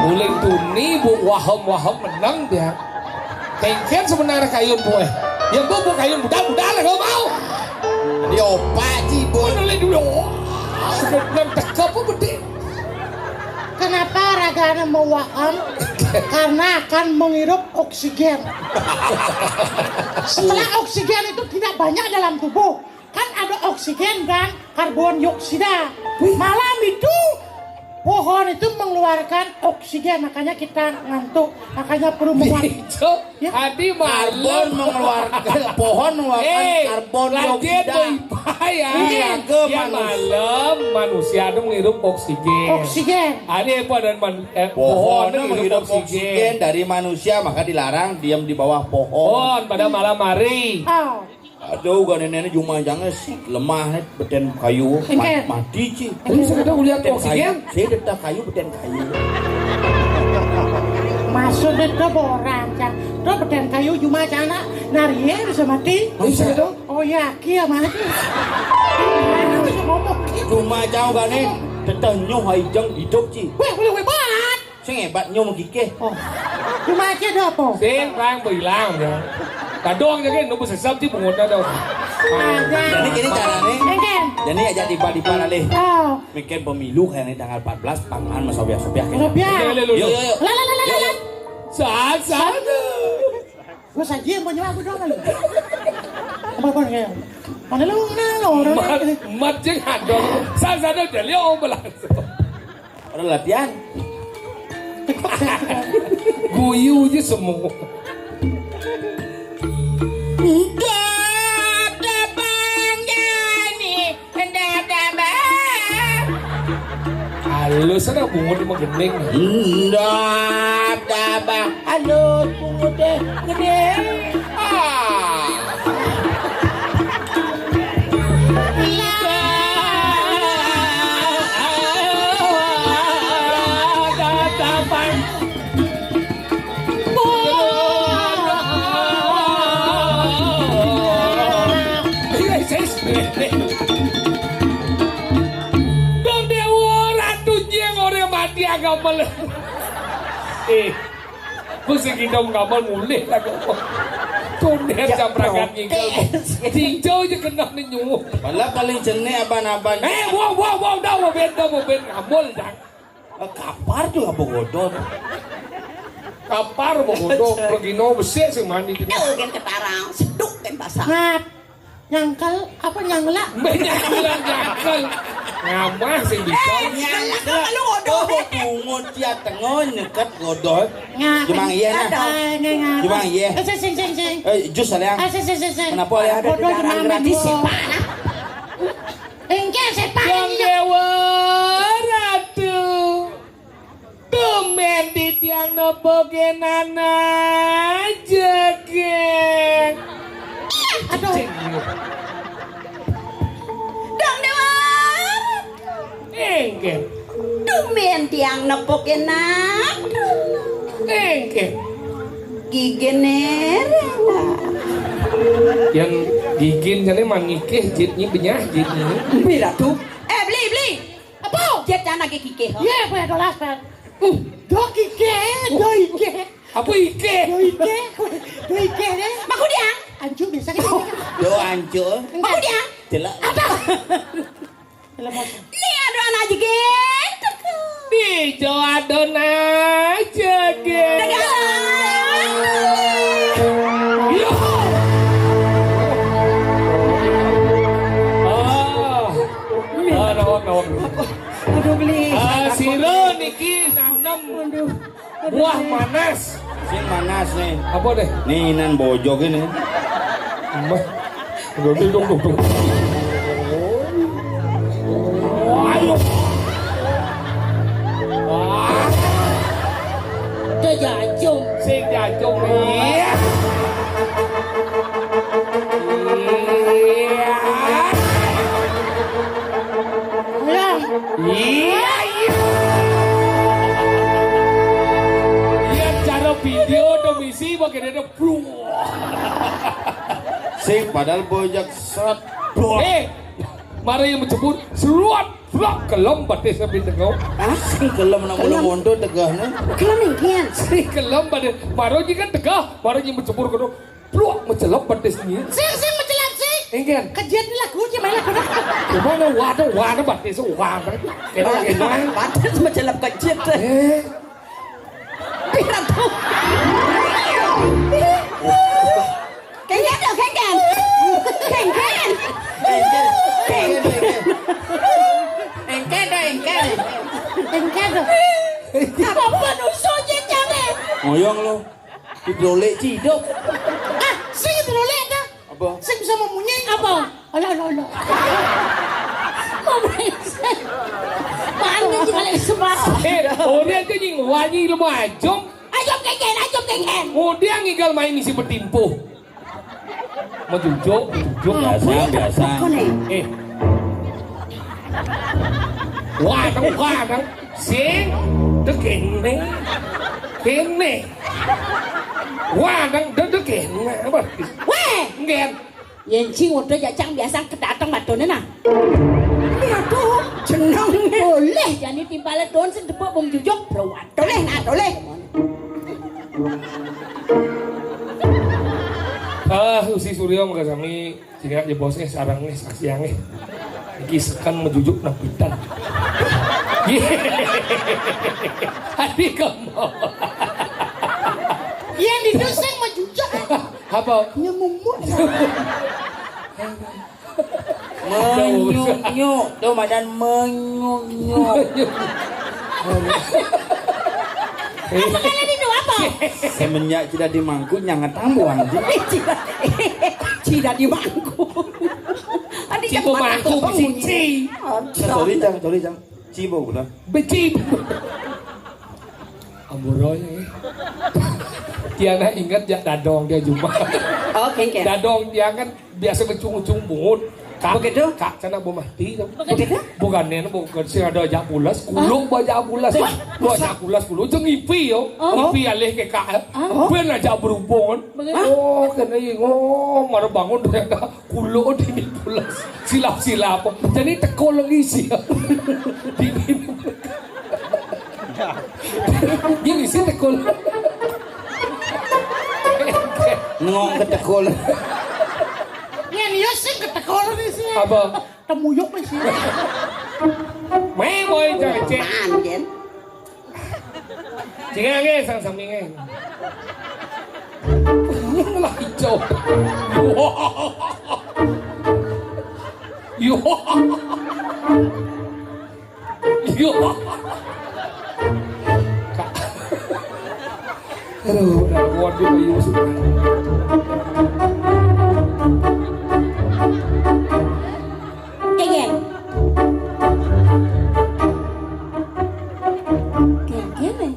Mulai tuni bu waham-waham menang dia. Kengken sebenarnya kayun bu eh. Ya bu, bu kayun budal-budal lah gak mau. Dia opak ji bu. Mulai dulu. Sedang teka apa gede? Kenapa ragana mewaham? Karena akan menghirup oksigen. Setelah oksigen itu tidak banyak dalam tubuh, kan ada oksigen dan karbon dioksida. Wih. Malam itu pohon itu mengeluarkan oksigen, makanya kita ngantuk, makanya perlu menguat. Itu. Ya. Tadi karbon malam mengeluarkan, pohon mengeluarkan, eh, karbon dioksida. Iya, malam manusia itu menghirup oksigen. Oksigen. Ada apa dan man-, eh, pohon, pohon itu menghirup oksigen dari manusia, maka dilarang diam di bawah pohon. Pohon pada malam hari. Oh. Aduh, gak nenek jumajangnya si lemah nih, beten kayu, ma-, mati ci. Ini sekedar lihat oksigen. Saya tetap kayu, beten kayu. Maksudnya tuh orang, Cang. Tuh beten kayu jumajangnya, nari ya bisa mati. Bisa tuh. Oh ya, kia mati. Bisa ngomong. Jumajang gak nih, tetap nyoh aijeng hidup ci. Weh, boleh, weh, bat. Sing hebat nyo mengkikih. Oh. Cuma aja ada apa? Sing rang bilang ya. Kadang aja kan nunggu sesam sih pungut ada. Jadi gini caranya. Engken. Jadi aja tiba-tiba lalih. Oh. Mikir pemilu kayak ini tanggal empat belas, pangan mas sopiak-sopiak. Sopiak. Yuk, yuk, yuk. Lah, lah, lah, lah, lah. Saat, saat. Gua saja yang punya aku doang kali. Apa, apa, kayak, mana lu, mana lu, orang mat, ini. Mat jeng hadong. Saat, saat, jadi, oh, belas. Orang latihan. Guyu aja semua. Enggak ada panjani, enggak ada bang. Halus ada bungut mah gening. Enggak ada bang. Halus bungut deh, gening. Ah. Dong Dewa Ratu Jeng orang mati agama le. Eh. Ku sing kidong gamel mulih lah kok. Tunder ya, jam berangkat ngigel. Tinjau aja kena nenyu. Malah paling jenih aban-aban. Eh, wow, wow, wow, dah, mau ben, dah, mau ben, ngambul, dah. Eh, kapar tuh, apa godot? Kapar, apa godot? Pergi no, besik sih mandi. Eh, kan ketarang, seduk kan basah. Ngap. Nyangkel, apa nyangla? Nyangkel, nyangkel. Ngamah sing bisa. Eh, nyangkel. Kalau ngodoh. Oh, bungut dia tengah nyeket ngodoh. Ngap. Cuma iya, nah. Ada, ngap, ngap. Cuma iya. Eh, sing, sing, sing, sing. Eh, jus, sayang. Eh, sing, sing, sing, sing. Kenapa, ya? Ada, bodoh, ada cuma gratis, sih, Pak. Engke, sih, Pak. Yang Dewa Ratu. Tumben titiang nepukin anak jegeg. Aduh. Dong Dewa. Engke. Tumben tiang nepukin anak. Engke. Gigi nereng. Yang gigin jane mangikeh jitnyi benyah jitnyi. Empi, Ratu. Eh, beli, beli. Apa? Jet jana ge kikeh. Iya, apa ya dolas, Pak? Hmm. Do kikeh, do ikeh. Apa ikeh? Do ikeh, do ikeh deh. Maku dia. Ancu biasa kan? Do ancu. Maku dia. Jelek. Apa? Jelek, Mas. Nggih, teka. Dija Adonai jegég. Teka. Yo. Ah. Ah, nawang, nawang. Aduh, beli. Ah, sira niki nanem. Aduh. Buah manas. Sing manas nih. Apa deh? Nih, inan bojog ini. Mbah. Duduk, duduk, duduk. Ayo. Wah. Udah jajum. Sing jajum, iya. Iya. Lah. Iya, iya. Iya, cara video to misi makin ada brung. Sing padahal bojog seret. Brung. Eh, mari yang menjemput seruat brung kelem batis sampai tengok. Hah? Sing kelem nang Kelem. Ulu mondo tegahnya. Kelem ingkian. Sing kelem batis. Baru ji kan tegah, baru ji menjemput kono. Pluk, mencelep pedes ni. Sing, sing mencelep, sing. Engken. Kejit ni lagu je main lagu dah. Cuma ada wadah, wadah pedes, wadah. Kena lagi main. Pedes mencelep kejit. Eh. Pira tu? Kengken tu, kengken. Kengken. Kengken. Engken tu, engken. Engken tu. Apa pun usul je jangan. Ngoyong lo. Didolek ciduk. Ah, sing didolek dah. Apa? Sing bisa memunyi apa? Alah, alah, alah. Kok bisa? Mana sih balik semua? Eh, orang tu nying wanyi lemah ajum. Ajum kengken, ajum kengken. Kemudian ngigal main misi bertimpuh. Menjujuk, menjujuk. Biasa, biasa. Kau ni. Eh. Wah, tang, wah, tang. Sing, tu kene. Kene. Wah, tang, tu, tu kene. Apa? Weh! Ngen. Yen sing udah jajang biasa kedatang matone nah. Aduh, jeneng. Boleh jani timpale don sing tepuk wong jujuk, bro. Toleh nah, toleh. Ah, Usi Suryo, merga sami. Sing ya bos eh, sarang eh, saksiang eh. Iki sekan menjujuk napitan. Adi kamu. Iya, di sing menjujuk. Apa? Nyemumuk. Menyuk-nyuk. Tuh, madan menyuk-nyuk. Apa kalian itu apa? Semenjak tidak dimangku, nyangat tambuhan. Tidak, tidak dimangku. Adi Cibo jangan mangku, mangku, bisi, bunyi. Ci. Aduh. Sorry, Jang, sorry, Jang. Cibo, udah. Beci. Amburoy, eh. Tiana ingat jak dadong dia jumpa. Oh, kengken. Dadong dia kan biasa kecung-kecung bungut. Kak, begitu? Kak, sana bu mati tu. Begitu? Bukan ni, bukan si ada jak pulas, kuluk ba jak pulas. Wah, ba jak pulas kuluk, jeng ipi yo. Oh. Ipi alih ke kak, eh. Oh. Ben aja berhubungan. Begitu. Oh, kena ingat, oh, mara bangun ternyata. Kulo dini pulas. Silap-silap. Jadi teko lagi sih. Dini. Dia bisa teko. Nengok ke teko. Ni dia sing ke teko lagi sih. Apa? Temuyuk ni sih. Main boy cek. Apaan, Jen? Cingenge sang saminge. Lah hijau. Yo. Yo. Aduh, udah kuat juga Yusuf. Kengken. Kengken, eh.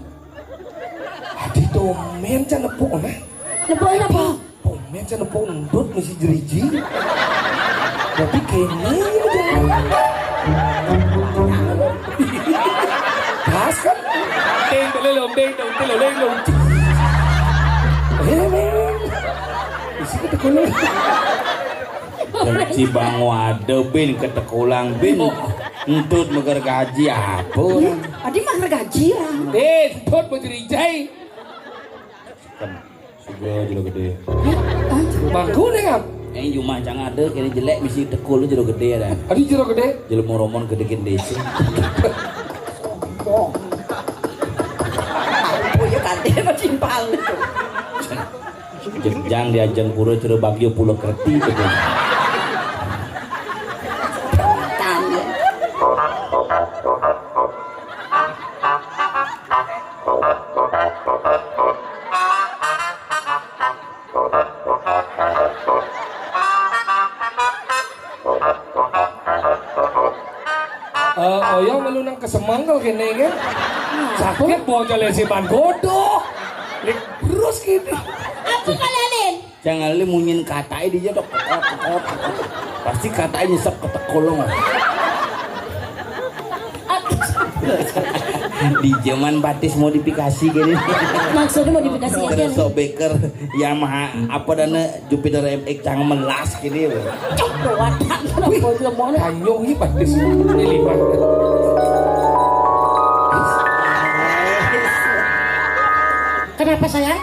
Adi tomen can nepuk, nah. Nepuk apa? Tomen can nepuk endut misi jeriji. Tapi kene. Pas kan? Ding, telelong, ding, dong, telelong, dong. Eh, men. Isi ketekulung. Cibang waduh, bin ketekulang, bin. Entut meger gaji apa? Adi mah gaji lah. Eh, entut mau cerijai. Kan, sudah jelas gede. Bangku nih, Kang. Ning jumah cang ada, kéné jelék misi tekul jero gedé dah. Adi jero gedé? Jelema romon gedé-gedé sih. Oh ya, kadé mah timpal. Jenjang di ajeng pura jero bagio pulo kerti gitu. Eh, oyong melu nang kesemeng kalau kene ke. Sakit bocah lesiman godoh. Terus gitu. Aku kalalin. Jangan lu munyin katai dia dok. Pasti katai nyesep ketek kolong. Di zaman batis modifikasi gini. Maksudnya modifikasi apa? Terus sok beker Yamaha apa dana Jupiter M X cang melas gini. Cok, wadah, kenapa lemon? Kanyong ini batis. Ini lima. Kenapa sayang?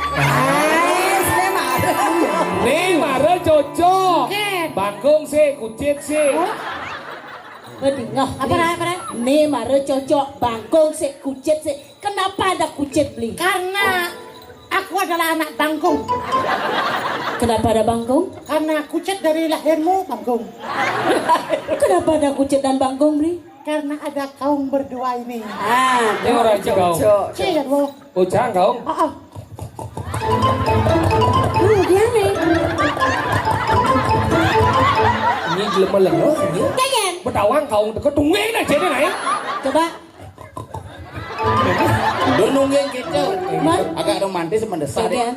Nih mara cocok. Oke. Bangkung sih, kucit sih. Bedingah. Apa rai, apa rai? Nih mara cocok, bangkung sih, kucit sih. Kenapa ada kucit beli? Karena aku adalah anak bangkung. Kenapa ada bangkung? Karena kucit dari lahirmu bangkung. Kenapa ada kucit dan bangkung beli? Karena ada kaung berdua ini. Ah, ini orang Cikaung. Cik, ya, Bu. Oh, cang kaung. Oh, oh. Ini jelema lengo ini. Jangan. Betawang kaung teko tungguin aja deh, naik. Coba. Udah nungguin gitu. Agak romantis mendesak deh.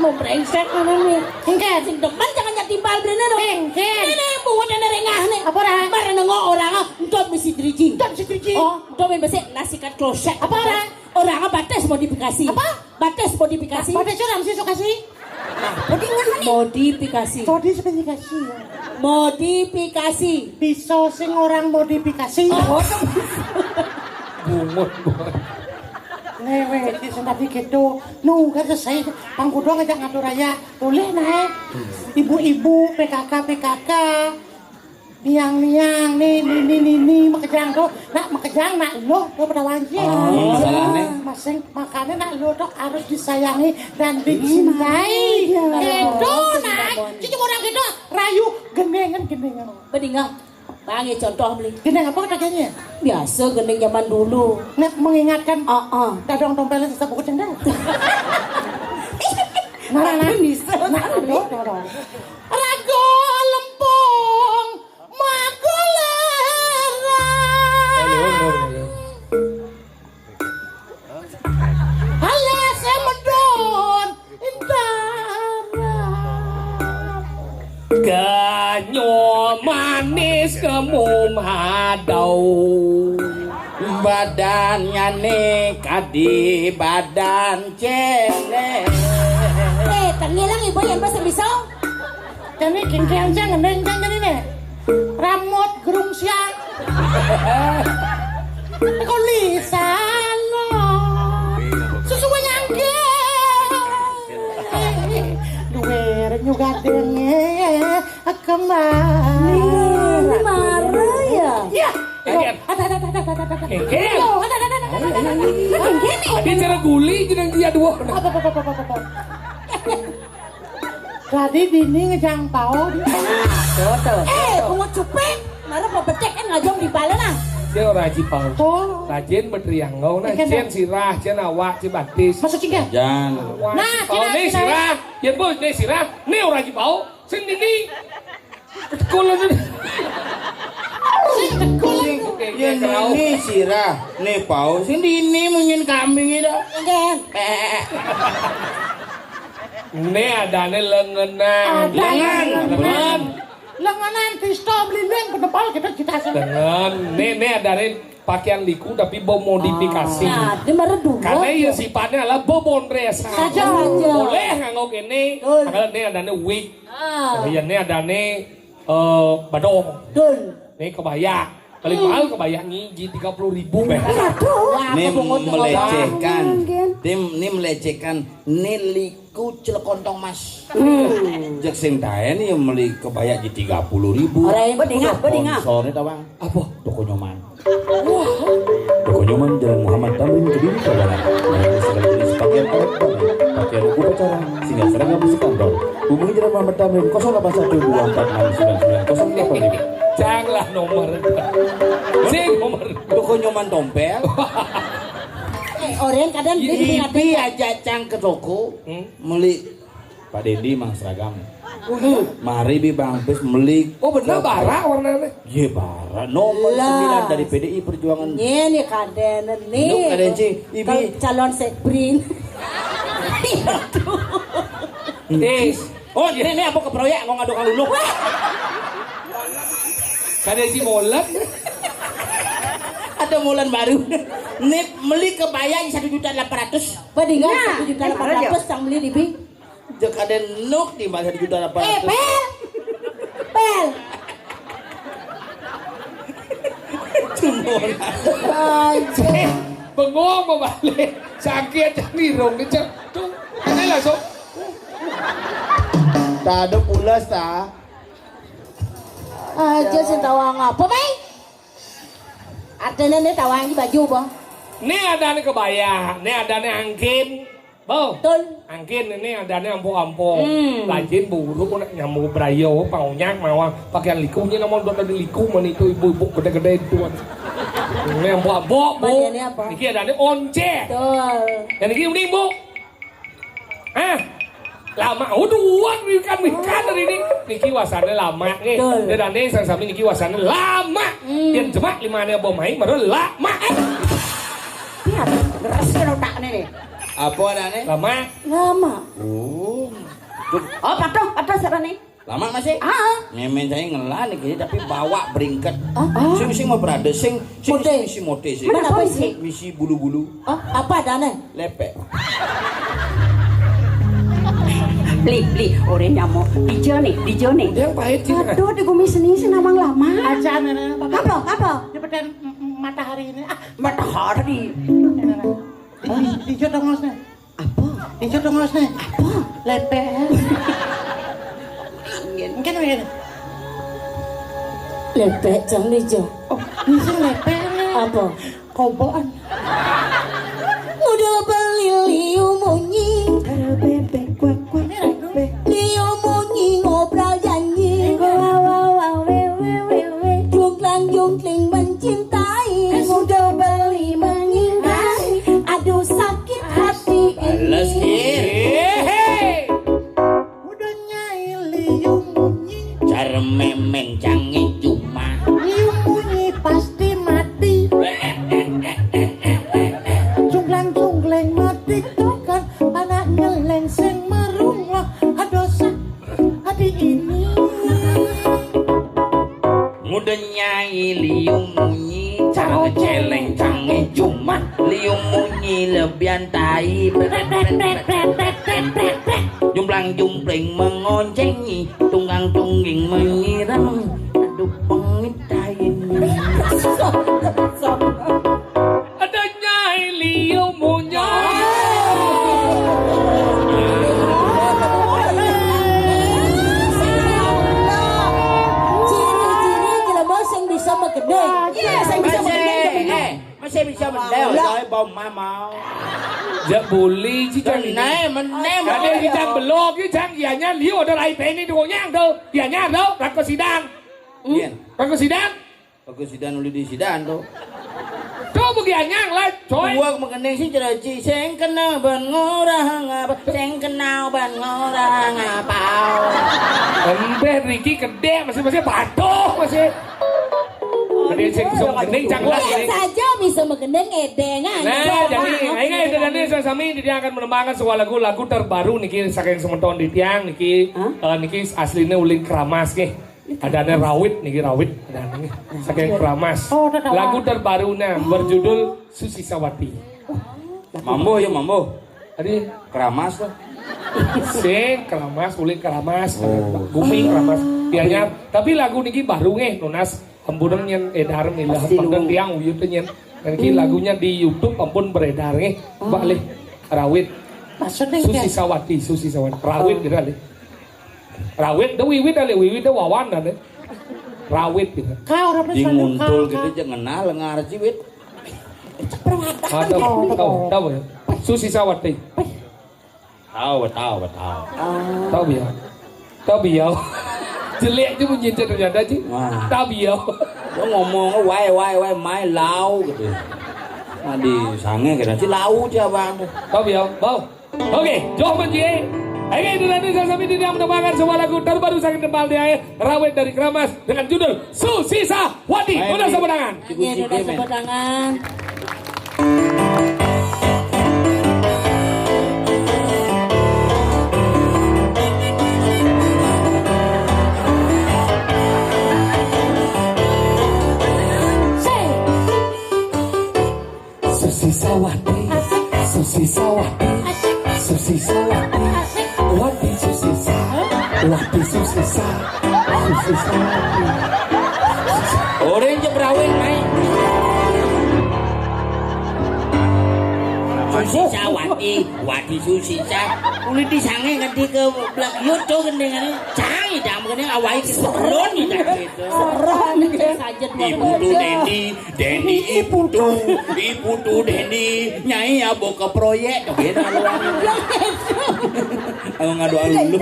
Mau brengsek mana nih? Enggak, sing depan jangan nyatimbal bener dong. Enggak. Ini yang buat ada rengah nih. Apa dah? Mara nengok orang ah, entot mesti driji. Entot mesti driji. Oh, entot main besek nasi kat kloset. Apa dah? Orang ah batas modifikasi. Apa? Batas modifikasi. Batas orang sih suka sih. Modifikasi. Modifikasi. Modifikasi. Bisa sing orang modifikasi. Oh, bungut. Ngewe, di sana dikit tuh. Nu, kan selesai. Pangkudo ngajak ngatur raya. Tulis naik. Ibu-ibu, P K K, P K K. Niang-niang, nih, nini, nini, makejang tuh. Nak makejang, nak lo, lo pada wanci. Oh, masalahnya. Masing, makanya nak lo tuh harus disayangi dan dicintai. Gitu, nak. Cucu orang gitu, rayu, gendengan, gendengan. Bedinga. Bang, ya contoh beli. Gendeng apa katanya? Biasa gendeng zaman dulu. Nak mengingatkan. Ah, ah. Dadong tompelnya tetap buku cendang. Nah, nah, nah. Bisa. Nah, aduh, aduh, aduh. Rago lempung magoleran. Alas medon indaran. Ganyo manis kemu madau. Badannya nih kadi badan cele. Eh, tenggelang ibu yang bahasa bisa. Kami kengkeng aja ngendeng kan kami nih. Ramut gerung siang. Kuli salon. Susu nyangke. Duwer nyuga denge kemana? Ini marah ya? Ya. Ada, ada, ada, ada, ada, ada, ada. Kengkeng. Ada, ada, ada, ada, ada, ada, ada. Kengkeng nih. Dia cara guli jeneng dia dua. Apa, apa, apa, apa, apa, apa. Tadi dini ngejang pao di. Nah, tuh, tuh. Eh, pungut cuping. Mara pabedek kan ngajong di bala nah. Dia orang Haji Pao. Tuh. Rajin bertrianggau nah. Ikan jen dah. Sirah, jen awak, jen batis. Masuk ikan. Jangan. Nah, Pao kita, nih kita. Sirah. Ya bos, nih sirah. Nih orang Haji Pao. Sing dini. Kalau nih. Sing tekul. Sing, ya, ini sirah, ini pao. Sing dini munyin kambing itu. Enggak. Eh. Ini adanya lengenan. Ada lengan. Lengan. Lengan. Lengenan, pistol, beliling, penempal, kita cita sih. Lengan. Ini, ini adanya pakaian liku tapi bawa modifikasi. Nah, ini baru dua. Karena ya sifatnya adalah bobon resa. Saja. Boleh nganggo ini. Betul. Kalau ini adanya wig. Ah. Iya, ini adanya eh, badong. Dul. Ini kebaya. Paling mahal kebaya ngiji tiga puluh ribu. Aduh, ini melecehkan. Ini, ini melecehkan. Ini liku celekontong mas. Hmm. Jek sing taen ya meli kebaya di tiga puluh ribu. Orang yang bedingah, bedingah. Sponsornya tawang. Apa? Toko Nyoman. Toko Nyoman, Jalan Muhammad Tamrin, Kediri, Saudara. Melayani segala jenis pakaian adat bangli, pakaian upacara, sehingga seragam sekantor. Hubungi Jalan Muhammad Tamrin, kosong delapan satu dua empat enam sembilan sembilan kosong delapan lima. Janganlah nomor. Sing nomor. Toko Nyoman Tompel. Eh, orang kadang dia Ibi aja cang ke toko, hmm? Meli Pak Dendi mang seragam. Mari bi Bang Pis meli. Oh, bener, bara warnanya. Iya, bara. Nomor sembilan dari P D I Perjuangan. Ini kadene nih. Nuk kadene, Ci. Ibi. Calon sekprin. Eh. Oh, ini, ini apa ke proyek? Mau ngadu kaluluk. Kadene si molen. Ada molen baru. Nih, meli kebaya satu juta delapan ratus. Bedingan, nah, satu juta delapan ratus yang beli di bi. Jek ada nuk di mana satu juta delapan ratus. Eh, pel. Pel. Cuma. Anjir. Bengong mau balik. Sakit aja nih, rong, dia cek. Tuh, ini langsung. Tak ada pulas, tak. Aja sing tawang apa, Bay? Artinya nih tawang di baju, Bang. Nih ada nih kebaya, nih ada nih angkin. Bo, betul. Angkin ini adanya ampo-ampo. Hmm. Lajin buru kok nak nyamuk berayo, pangunyak mawang, pakaian liku, ini nama udah ada liku, mana itu ibu-ibu gede-gede itu. Ini ampo-ampo, Bu. Bagiannya apa? Niki adanya once. Betul. Dan niki mending, Bu. Ah, lama. Oh, dua wikan-wikan hari ini. Niki wasane lama nih. Betul. Dan ane sang sami niki wasane lama. Hmm. Yang jemak lima ane apa mai, baru lama. Eh. Lihat, ngeres kan otaknya nih. Apa anaknya? Lama. Lama. Oh. Oh, patuh, patuh siapa nih? Lama masih? Ah. Ngemen saya ngelah nih gini, tapi bawa beringket. Ah. Sing sing mau berada, sing sing Mode. Sing misi mode sing. Mana apa sih? Misi bulu-bulu. Ah, apa adanya? Lepek. Beli, beli, orang nyamuk. Dijo nih, dijo nih. Yang pahit sih. Aduh, di gumi seni sih namang lama. Aja, Nana. Apa? Apa? Cepetan, mm, mm, matahari ini. Ah, matahari. Ini, Nana. Di, di, dijo dong, Mas, nih. Apa? Ijo dong, Mas, nih. Apa? Lepek. Mungkin, mungkin. Lepek, Cang Lijo. Oh, ini sih lepek. Apa? Kobokan. Udah beli liu munyi. Ada bebek kuak kuak bebek. Liu munyi ngobrol janji. Wah, wah, wah, weh, weh, weh, weh. Jungklang jungkling mencintai. Udah beli mengintai. Aduh, sakit hati ini. Balas, Kir. Hehe. Udah nyai liu munyi. Cara memen canggih cuma. Liu munyi pasti mati. Cungklang-cungkling mati kan. Anak nyeleng sing merungok. Aduh, sakit hati ini. Muda nyai liu munyi, cara celeng cange cuma liu munyi lebihan tai. Jumplang jumpling mengoncengi, tunggang tungging menyiram. Aduh, pengit tai ini. Ada nyai liu munyi. Ciri-ciri jelema sing bisa magendeng. Iya, sing bisa magendeng. Eh, masih bisa mendel, lah. Saya bau mamau. Jak boleh, ci, Cang, ini. Meneh, meneh, ada meneh, di Cang ya. Belok, ci, Cang, ianya liu ada rai peni tu, nyang tu. Ianya tu, rangka sidang. Hmm? Iya. Rangka sidang. Bagus sidan uli di sidan tuh. Tuh, begitu nyang lah, coy. Gua mengenai si cereci, sing kenal ban ngorang apa, sing kenal ban ngorang apa. Embe Riki gede, masih, masih patuh, masih. Gede sing bisa mengenai, cang lah, biasa ini. Saja bisa mengenai edengan. Nah, coba, jadi, nah, ini edengan ini saya sami, dia akan menembangkan sebuah lagu, lagu terbaru niki, saking semeton di tiang niki. Hah? Eh, niki aslinya uling keramas nih. Adanya rawit niki, rawit. Adanya nih. Saking keramas. Oh, udah, udah. Lagu terbarunya berjudul Susi Sawati. Mambo ya, mambo. Tadi keramas tuh. Sing keramas, uling keramas. Oh. Guming keramas. Bianya, tapi lagu niki baru nggih, nunas. Ampun nyén édar ngilah. Pasti pang lu. Tiang uyut nyén. Niki lagunya di YouTube ampun beredar nggih. Oh. Mbak Lih, Rawit. Maksudnya Susi Sawati, Susi Sawati. Rawit gitu kali. Rawit, da wiwit kali, wiwit da wawan kali. Rawit gitu. Kau orang Di nguntul gitu, jangan kenal ngarci wit. Tahu, tahu, tahu ya. Susi Sawati. Tahu, tahu, tahu. Tahu ya. Tahu ya. Jelek aja bunyi ternyata sih. Wah. Tahu ya. Dia ngomong, "Wai, wai, wai, mai lau," gitu. Nah, di sange kira si lau siapa? Tahu ya, bau. Oke, joh menjie. Oke, itu tadi saya sampai di yang menambahkan sebuah lagu terbaru sangat tebal di akhir. Rawit dari Keramas dengan judul Susisa Wati. Ayo, udah tepuk tangan. Ayo, udah tepuk tangan. Susisa Wati, Susisa Wati, Susisa Wati, Wati Susisa, Wati Susisa, Susisa Wati. Orang je berawin naik. Susisa Wati, Wati Susisa. Kulit di sange ngerti ke belak YouTube gendingan. Cang idam gending awai ke sebelum idam gitu. Seron gitu. Saja dua Ibu tuh Dendi, Dendi Iputu, Iputu Dendi, Nyai Abo ke proyek, kagena luar. Kalau ngadu alulu.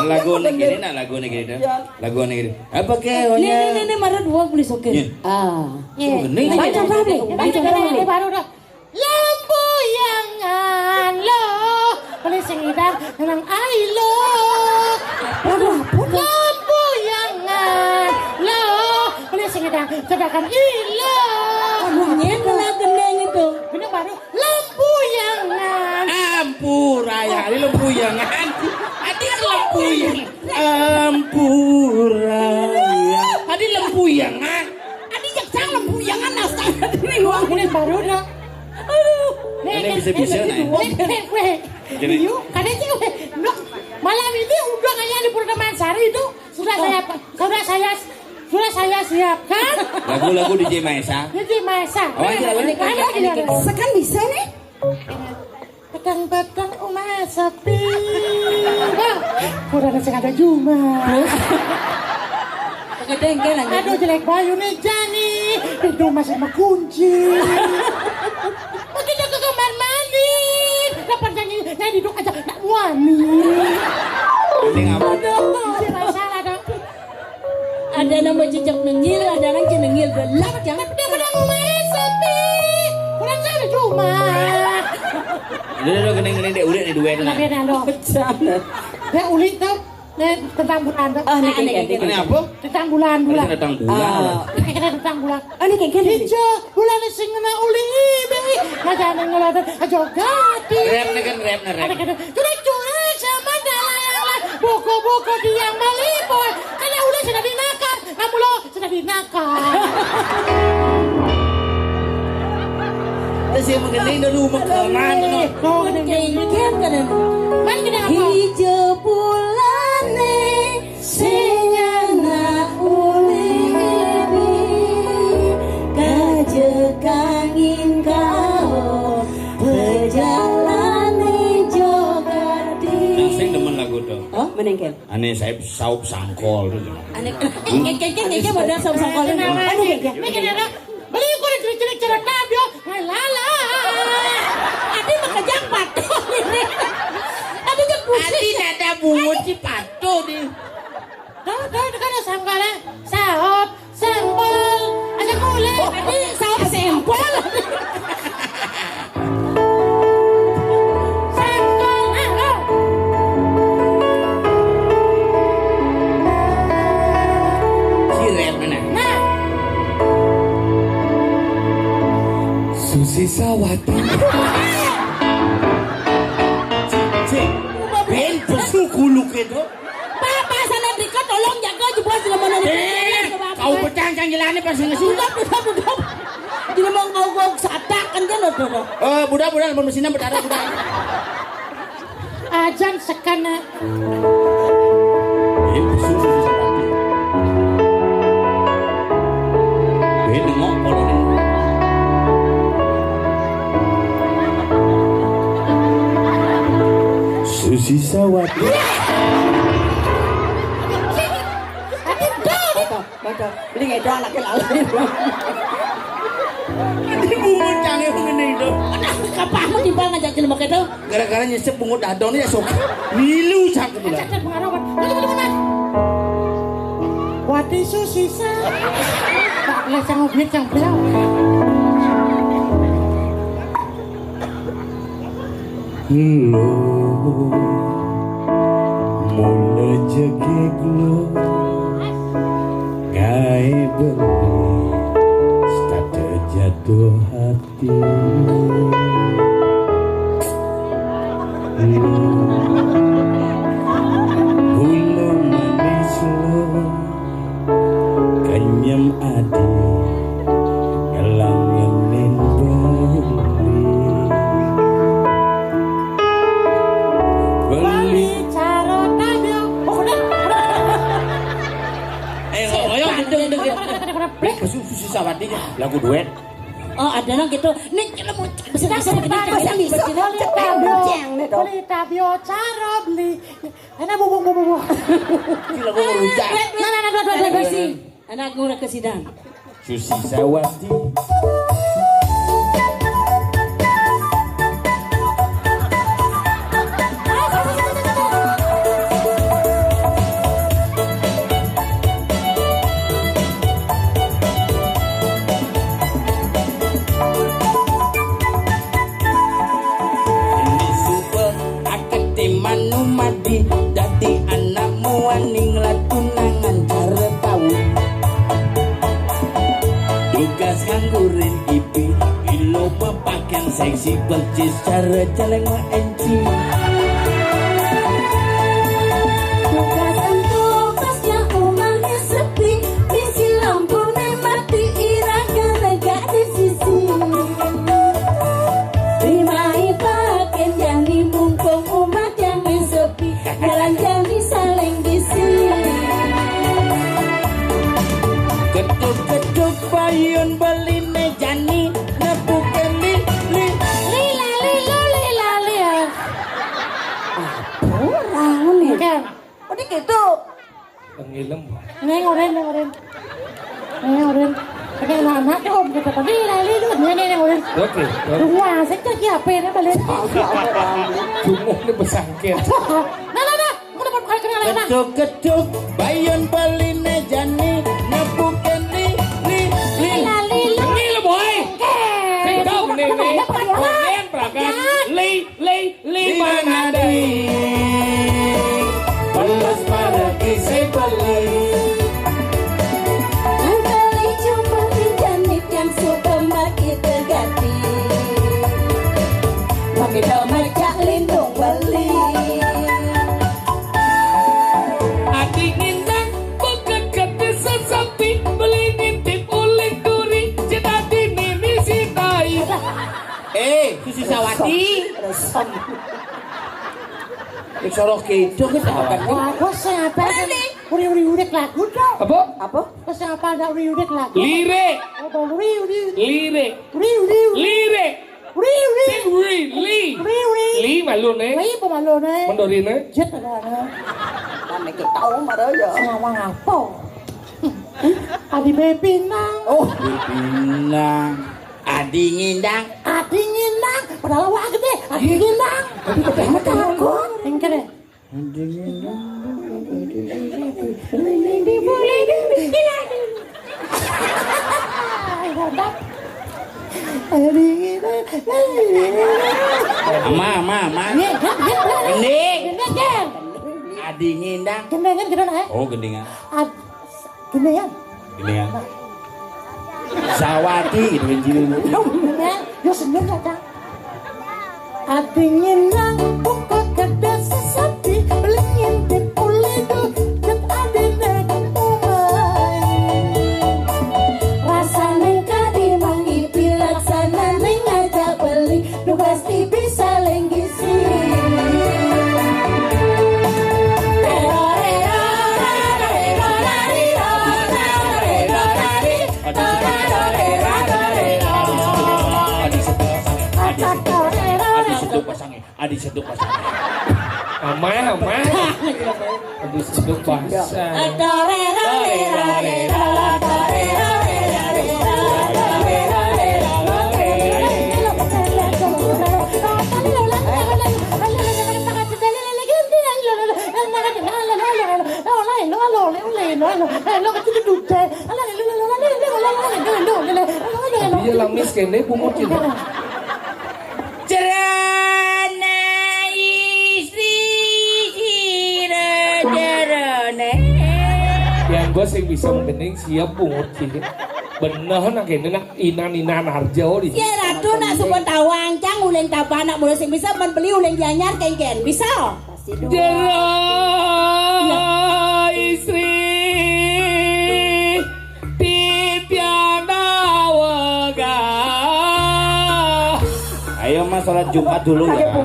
Lagu nih gini, nah, lagu nih gini dah. Lagu nih gini. Apa ke? Nih, nih, nih, nih, marah dua beli sokir. Iya. Ah. Ini. Baca berapa? Baca berapa? Baru dah. Lempuyangan lo, beli sing idang nang ailo. Waduh, ampun. Lempuyangan lo, beli sing idang sedangkan ilo. Waduh, nyet lah gendeng itu. Bener baru lempuyangan. Ampura ya, ini lempuyangan. Adi lempuyang. Ampura ya. Adi lempuyangan. Adi jak sang lempuyangan astaga diri wong. Bener baru dah. Aduh. Ini bisa-bisa, nah. Weh, weh, weh. Jadi Yuk, kadang sih, weh. Nok, malam ini udah kayak di Purnaman Sari itu sudah saya sudah saya sudah saya siapkan. Lagu-lagu D J Maesa. D J Maesa. Oh, aja lagu ini. Ada lagi ada. Sekarang bisa nih. Petang-petang rumah sepi. Wah, kurang sing ada Juma. Gedeng kan lagi. Aduh, jelek bayu nih Jani. Pintu masih mengunci. Begitu ke kamar mandi, dapat nyanyi, nyanyi duduk aja tak wani. Ini ngapa? Aduh, tidak salah dong. Ada nama jejak nengil, ada nang nengil belak ya. Dia pada ngumare sepi. Kurang satu cuma. Udah, udah, gini, gini, dek, udah nih, dua, Nggak nah. Beda dong. Pecah. Dia ulik tuh. Nih, tentang bulan tuh. Ah, ini kayak gini. Ini apa? Tentang bulan, bulan. Ini tentang bulan. Ah. Ini kita tentang bulan. Ah, ini kayak gini. Ijo, bulan sing ngena uling ini. Ngajane ngelotot aja gati. Rap nih kan, rap nih, rap. Ada kata, "Curik-curik sama dalayang." Boko-boko tiang malipoi. Kaya uling sudah dinakar. Kamu lo sudah dinakar. Terus yang mengeling dari rumah ke mana, no? Oh, kena Kayak gini kan kan. Mana kena apa? Hijau pulane sing ana ulebi, kajek angin kaon, pejalane jogati. Nah, sing demen lagu tuh. Oh, menengkel. Ane saya saup sangkol tuh. Ane, keke, keke, keke, modal saup sangkol tuh. Ane, keke. Ini kenapa? Beli ukur jelik-jelik cerita dia. Hai, lala. Adi makejang patuh. Adi jek pusing. Adi dada bungut si patuh di. Tuh, tuh, tuh kan sangkal, eh. Saop, sempol. Aja mulai. Adi saop sempol. Sempol, ah, oh. Si rap mana? Nah. Susi Sawati. Cik, cik. Ben pesu kuluk itu. Papa sana dika tolong jaga jebos di mana. Eh, kau petang canggilannya pas ngasih. Tutup, tutup, tutup. Di lemong kau kau satak kan kan udah, udah. Eh, budak, budak, lemon mesinnya berdarah, budak. Ajan sekana. Eh, pesu, pesu, pesu. Susi Sawati. Mata, mata. Beli ngedo anaknya lalai. Ini bungut canggih ngene itu. Kapah mau timbal ngajak jelema kedo. Gara-gara nyesep bungut dadon ya sok. Milu cangkem lah. Ada pengarawan. Mana, mana, mana? Wati Susi Sa. Pak, lah, sang objek, sang beliau. Lo mula jegeg lo, gae beli, start jatuh hati. Lo, gula manis lo, kenyem adi, ngelangenin beli. Beli. Cara tanya. Oh, udah. Eh, ngoyo, gendeng, gendeng, gendeng. Beli, Susi Sawati, lagu duet. Oh, ada nang gitu. Nih, kita mau sedang sedang kita bisa bisa. Beli tabio, beli tabio, cara beli. Enak bubung, bubung, bubung. Gila, gua ngerujak. Nah, nah, nah, dua, dua, dua, dua, sih. Anak gua ke sidang. Susi Sawati. Ini super akete manu madi, dadi anak muani ngelatunangan cara tau. Tugas nganggurin ipi, ilo pepakan seksi percis cara celeng ma enci. Tugas entuk pas ya umahnya sepi, bisi lampune mati ira gara gak di sisi. Rimai paken jani mumpung umat yang sepi, jalan jani saling bisi. Ketuk-ketuk payun beline jani, nepukin li, li. Lila, lila, lila, lila. Apa orang ni? Kan. Udah gitu. Tengilem. Neng oren, neng oren. Neng oren. Pakai anak-anak dong, gitu. Pakai lali dong. Neng, neng, neng oren. Oke, oke. Tunggu, saya cek ya, apa ini balik? Tunggu, ini besangkir. Nah, nah, nah. Mau dapat kali kenal ya, nah. Ketuk-ketuk, bayun beline jani, nepukin li, li, li. Lali, lali. Tengilem, boy. Oke. Sing tau, nih, nih. Oke. Oke, perakan. Li, li. Lima nadi, belas para kisi beli. Beli cuma janit yang suka mati terganti. Pakai dompet cak lindung beli. Ati ngindang, bukan kata sesapi, beli ngintip uling duri, cita dini misi tai. Eh, Susi Sawati. Resem. Ya, soroh gitu, ketawa. Wah, kok siapa sih? Uri-uri udik lagu dong. Apa? Apa? Kok siapa ada uri-udik lagu? Lirik. Oh, bang, uri, uri. Lirik. Uri, uri, uri. Lirik. Uri, uri. Sing uri, li. Uri, uri. Li malu, ne. Li apa malu, ne? Mendorine. Jet ada, ada. Mana kita tahu, marah ya. Ngomong apa? Adi Bepinang. Oh, Bepinang. Adi ngindang. Adi ngindang. Padahal awak gede. Adi ngindang. Adi gede amat aku. Engke deh. Adi ngindang. Adi ngindang. Adi ngindang. Ama, ama, ama. Iya, iya, iya. Gending. Gending, Gending. Adi ngindang. Gendingan, gendingan, eh. Oh, gendingan. Ad-, gendingan. Gendingan. Sawati gitu kan, Cil. Yo, bener. Yo, senyum aja. Adi ngindang, buka kertas sesapi, beli ngintip ulidu, jet adine umai. Rasane kadi mangipi laksanane ngajak beli, lu pasti bisa lenggisi. Adi seduk pasangnya, Adi seduk pasangnya, Adi seduk pasangnya. Ameh, ameh. Habis itu basah. Iya, lamis kene bungut gitu. Cerana istri sira cerana. Yang gue sing bisa mending siap bungut sih. Bener nak kene nak inan-inan arjo di. Ya ratu nak sumpun tawang cang uling tabanak mula sing bisa men beli uling dianyar kengken. Bisa. Jero istri titiang dawegah. Ayo mas sholat Jumat dulu ya.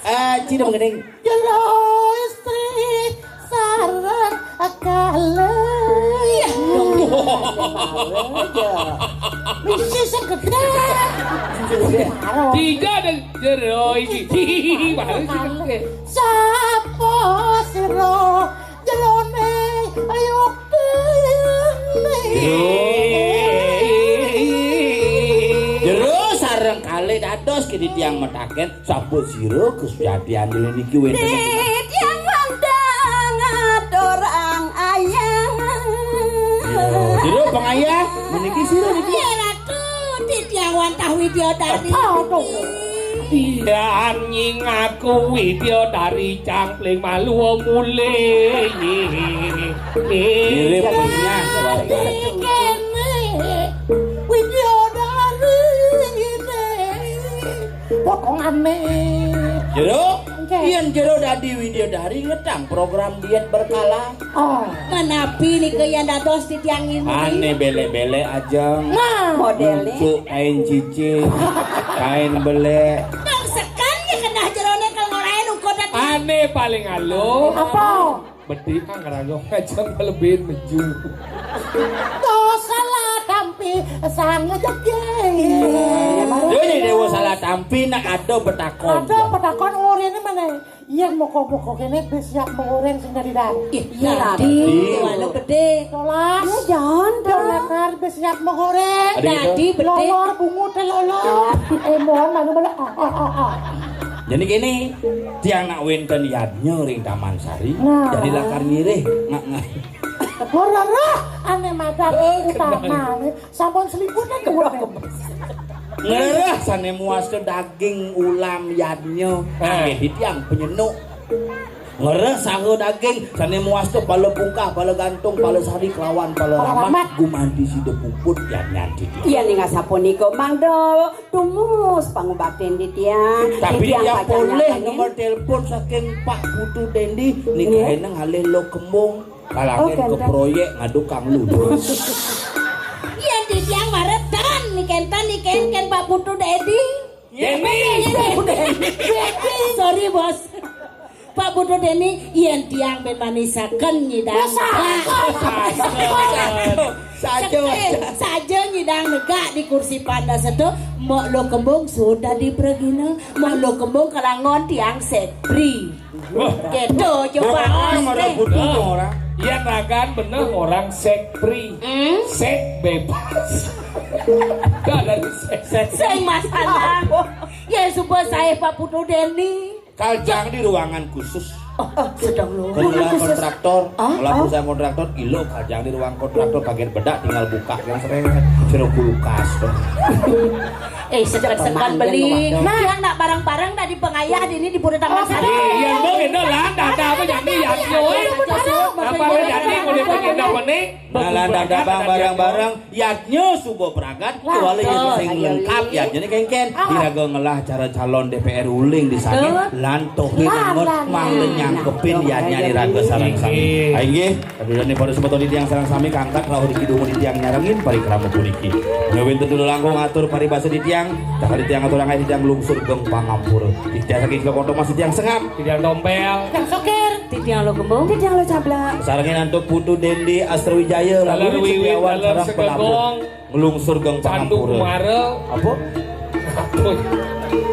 Eh, Cina mengening. Jero istri sareng kalih. Misi sing gedhe. Tiga dan jero iki. Baru sih. Sapa sira jerone ayo kene. Jero sareng kalih dados kene tiang metaken. Sampun sira Gus Jatian dulu niki wenten. Titiang wandang aturang ayah. Sira pengayah meniki sira niki. Ya ratu titiang wantah Widyadari. Aduh. Tiang nying aku Widyadari cangpling malu mulih. Mirip punya suara. Kene Widyadari ngene. Potongane. Jero, yen jero dadi Widyadari ngedang program diet berkala. Oh. Menapi nika yen dados titiang ini. Ane belek-belek ajeng. Nah, modele. Untuk kain cici, kain belek. Bang sekan ya kenah jerone kalau ngolahin ukur dan. Ane paling alo. Apa? Bedhe kang ngrayong aja mlebihin meju. To salah tampi sang jegé. Yo nek dewa salah tampi nak ada betakon. Ada betakon urine meneh. Yen moko-moko kene wis siap menggoreng sing dari dari. Ih, iya, Ratu. Halo, Bedhe. Tolas. Ya, jangan, Dok. Donatar wis siap menggoreng. Dadi, Bedhe. Lolor bungut lolor. Eh, mohon malu malu. Ah, ah, ah, ah. Jadi gini, tiang nak wenten yadnya ring Taman Sari. Nah. Jadi lakar ngirih, ngak ngai. Ora roh, ane madan utama nih. Sampun seliputan tuh. Ngerah sane muaste daging ulam yadnya. Nah. Nggih, tiang penyenuk. Ngerah saha daging sane muaste pala pungkah, pala gantung, pala sari kelawan pala ramat. Pala ramat. Gumanti sida puput yadnya tiang. Iya ning asapunika mangda tumus pangubaktin titiang. Tapi titiang tiang pacang poleh nyatangin nomor telepon saking Pak Putu Dendi nika. Nggih. Eneng alih lo kembung. Kalangin ke proyek ngadu Kang Lulus. Yen titiang maretan nih kenten nih ken ken Pak Putu Dedi. Yen sorry bos. Pak Putu Deni, yen tiang ben manisaken nyidang. Saja saja nyidang negak di kursi panda sedo, mok lo kembung sudah di pregina, mok lo kembung kelangon tiang setri. Wah. Gitu, coba. Orang ada butuh orang. Iya, ragan bener orang sek free. Hmm? Sek bebas. Gak ada sek. Sek masalah. Ya, supaya saya Pak Putu Deni. Kaljang di ruangan khusus. Oh, oh, sedang lo. Kelola kontraktor, ah, kelola perusahaan kontraktor, ilo kaljang di ruang kontraktor, bagian bedak tinggal buka yang seret, jeruk kulkas. Eh, sekan-sekan beli. Nah, yang nak barang-barang dari pengayah ini di Pura Taman Sari. Iya, mau gitu lah, ada apa jadi ya, yo. Apa jadi boleh begini apa nih? Nah, lah, ada barang-barang, yadnya subuh pragat, wala yang sing lengkap, yadnya ini kengken. Diraga ngelah cara calon D P R uling di sana, lantohin ngot, manglen nyangkepin, yadnya diraga sarang sami. Ayo, nggih. Sadurunge para semeton titiang sareng sami kangkat rauh niki dumun titiang nyarengin parikrama puniki. Ngawinten tulu langkung atur paribasa titiang, takal titiang atur anggai titiang lungsur geng pangampura. Titiang saking Sila Koto Mas titiang sengap. Titiang tompel. Titiang sokir. Titiang lo kembung. Titiang lo cablak. Sarengin antuk Putu Dendi Astra Wijaya, Lalu Wiwit, Setiawan, Lalu sareng Segegong. Pelabur. Nglungsur geng pangampura. Pandu Kumara. Apa? Woi,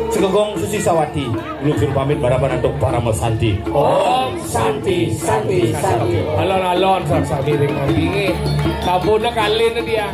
Sekegong Susi Sawati, luncur pamit balapan antuk Parama Santi. Om Santi, Santi, Santi. Alon-alon, sami ring mangkingit. Sabuna kalin dia.